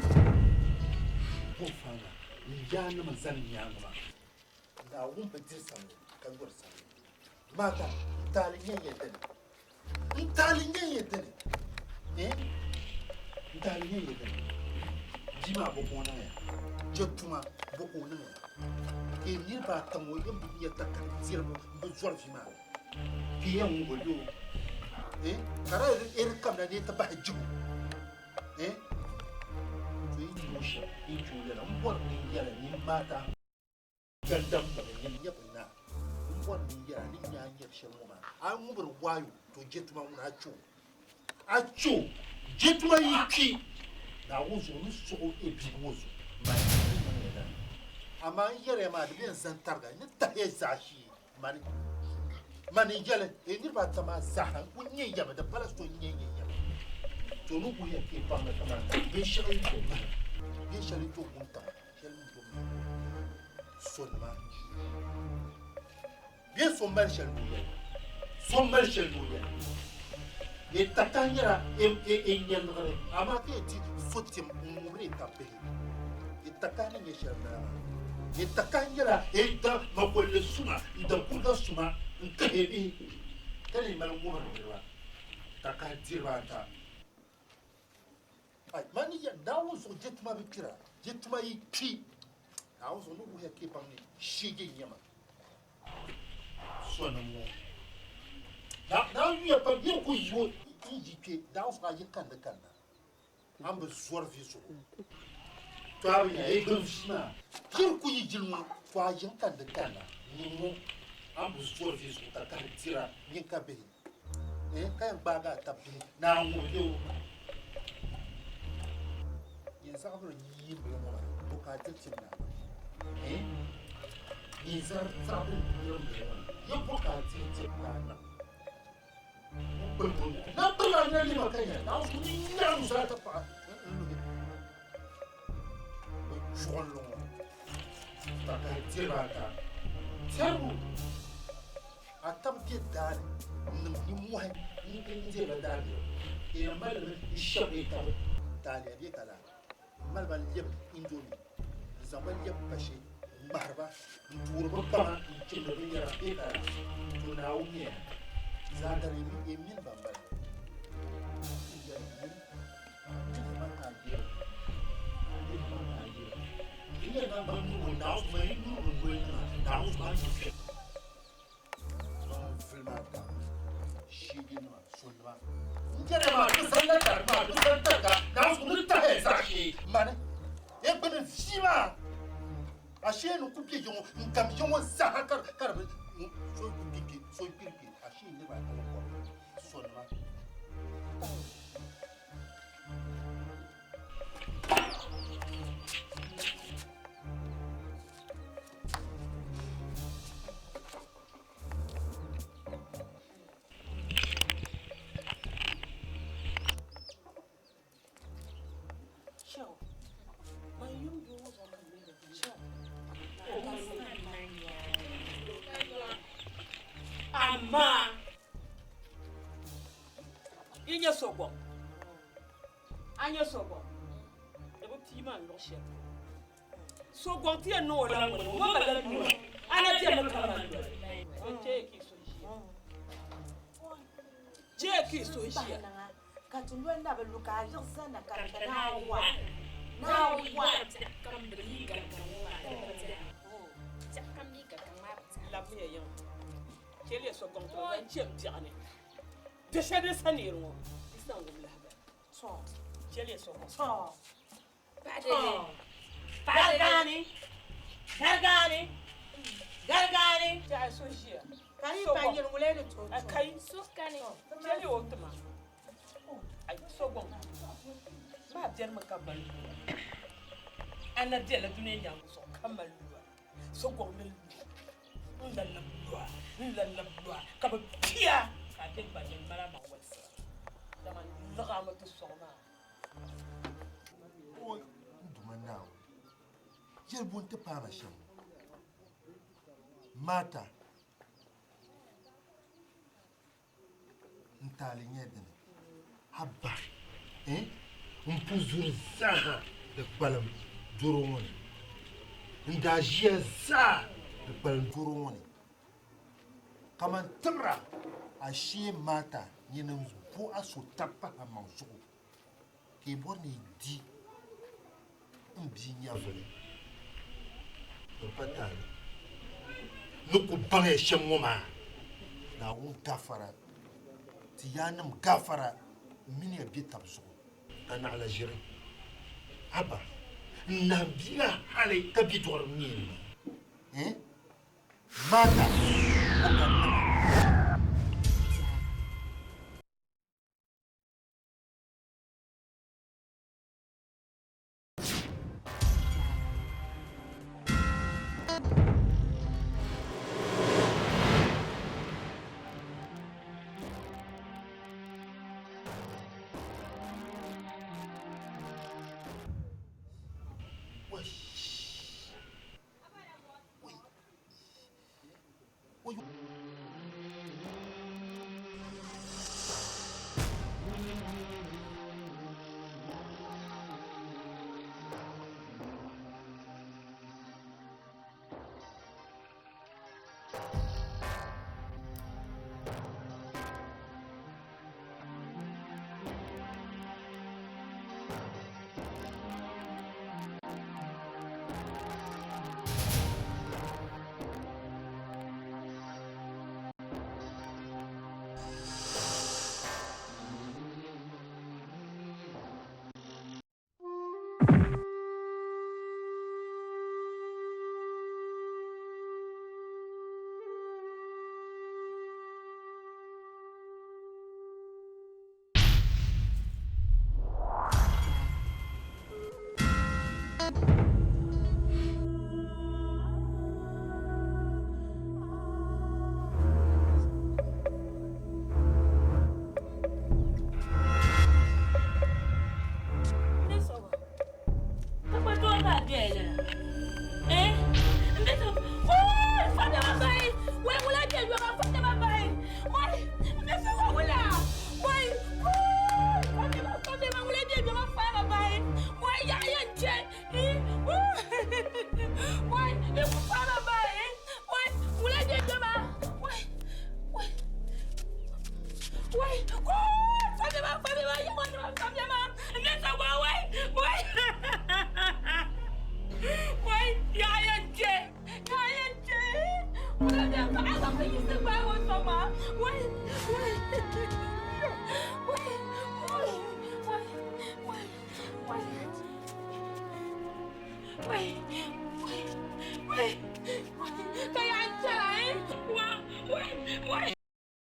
bo faana n yaanima zani nyaaŋa maa. Naawuni bi diri samli ka yɔri samli. Mata, n taali nyɛ ya dini? N taali nyɛ ya dini? Eh? N taali nyɛ ya dini? Bia maa bo ka o niŋ ya? Je tuma bo ka o niŋ ya? Ka yi niriba ata ŋɔ yɛn bi nya takari diribu m-bi zɔri vi maa. Ka yi yɛn ŋub o li o? Eh? Ka di eri kamina ni ti bahi jibu. Eh? To yi ni o shɛm, yi ni o lala, m bɔri ni n yɛli ni Mata gandam gba bi nyɛ nyɛ bi naa. M bɔri ni n yɛli a ni nya a nyari shɛli ŋɔ maa, a yi ŋubiri waayo, to je tuma ŋuna a chɛ o. A chɛ o, je tuma yi kpi, Naawuni zuɣu ni suɣi o bia ŋɔ zuɣu. Mani n niŋ ya lala. Amaa n yɛri ya maa, di bɛ n zani tariga, n ni tahi ya zaashee. Mani, mani n-yɛli, Ee niriba ata maa zaaha n-kul nyɛ yɛma, di pala so n-nyɛ nyɛ yɛma. To ni wuhiya ka yi baŋ ni kaman binshɛɣu yi to mahim, bee shɛli yi to wuntaŋ, shɛli mi to mahim sonima bee so mali shɛli ni o yɛli, so mali shɛli ni o yɛli. Yi tatahi nyɛla n nyɛ liɣiri, amaa ka yi ti so tim n-ŋubiri yi tab bihi. Yi takahi ni nyɛ shɛli m-bala maa. Yi takahi nyɛla yi da makolli suma n-da kuriga suma n-kahi bihi, ka leei mali ŋubiri niriba. Takahi diriba ata. Ai, man ni yɛli, Naawuni zuɣu je tuma bi kpira, je tuma yi kpi, Naawuni zuɣu ni wuhiya ka yi baŋ ni shee n-nyɛ ma. Sɔni ŋɔ. Naawuni yuya pam, yi ku yi o n-yi kpe, Naawuni zuɣu a yi kandi kanna. A ni bi zɔri vi zuɣu, to a bi nya yi gbini vi maa. Yiri ku yi jili ŋɔ, to a yiŋ ka di kanna. Nyin ŋɔ, a ni bi zɔri vi zuɣu ka kahi dira nyin ka bihi, ka yɛn gbaagi a tab bihi ni a ŋubi o. Zaɣ bili yi bili ŋɔ maa, o ka a diri tim naa maa. Eh? Yi zaɣ bili yi bili ŋɔ maa, yi bo ka a diri tim naa maa. Na bili a nya lima ka nya, Naawuni nyaŋ zaa ti paɣa n-luhi. Bɛ chuɣinli ŋɔ, takahi diriba ata. Tɛrigu a tab be daa ni n-niŋ nimmohi n-dirila daa diriba. Yi na mali li mi n-shɛbi yi tab taaliya bee ka laa. M-mali ba n-lɛbi indomie, n-zaŋ ba lɛbi pashe n-ŋmahiri ba, n-tuuri bɛ kpama n-chimdi binyɛra bee ka laa. To Naawuni nyɛya zaadali yi mini ban bala. N yɛli nyini Amaa yi nyɛ sogɔŋ a nyɛ sogɔŋ di bi pii ma n luɣ shɛli polo sogɔŋ ti yɛn niŋ o la ŋuni ŋɔ ma la nua a na bɛni ka mali loli chɛ ka yi suhu ʒiya ka ti lo na bi lu ka a yiɣisa na ka di naa wa naa wa labimiya yiŋa chɛliya sogɔŋ ti zaŋ chɛ m biɛɣu ni piɛ shɛli din sa neeri ŋɔ di sa n wum lahibali chɛliya sogɔŋ Gargaani gargaani gargaani Chɛ so ʒiya ka yi pa nyini ŋulɛ ni to kai chɛliya o tima ai sogɔŋ maa biɛrimi ka mali lua a na biɛla dunia nyaangu zuɣu ka mali lua sogɔŋ ni lu n la lab lua n la lab lua ka bi pia ka a bɛ gba ni mali amaŋ walisira dama n liɣami ti sɔŋ maa O n Duuma Naawuni, yɛli bo nti paai ma shɛm ŋɔ? Maata, n taali nyɛ dini? Haba, eh, m pu zuri zaaha di kpalim doro ŋɔ ni. N daa ʒiya zaa di kpalim doro ŋɔ ni. Kaman tibira, ashee Maata nyini m-bo a so tab pahi a maŋ zuɣu ka yi bɔri ni yi di m bia nyɛvili. Di pa taali. Ni ku baŋya shɛm ŋɔ maa, Naawuni gafara, ti yaannim gafara m mini ya be tab zuɣu. Ka naɣila ʒiri. Haba, n nahim bia maa hali ka bidɔɣiriba nyɛ ni maa. Eh? Maata, o ka nima. ka a doya lala? Eh? N be ti Woi! Fabila ma bahi! Woi ŋula bɛ yoba fabila ma bahi! Woi! N be ti wula! Woi! Woi! Fabila ma fabila ma ŋula bɛ yoba faa ma bahi! Woi yaɣa yɛn chɛ! Eh! Woi! I ku faa ma bahi! Woi! Ŋula bɛ yoba! Woi! Woi! Woi! Woi! Fabila ma fabila ma yaɣa ma fabila ma! N be ti woi! Woi! Woi! Woi! Yaɣa yɛn chɛ! Yaɣa yɛn chɛ! Ŋula bɛ paɣa ka ku yiɣisi gbaagi o sɔŋ maa! Woi! Woi!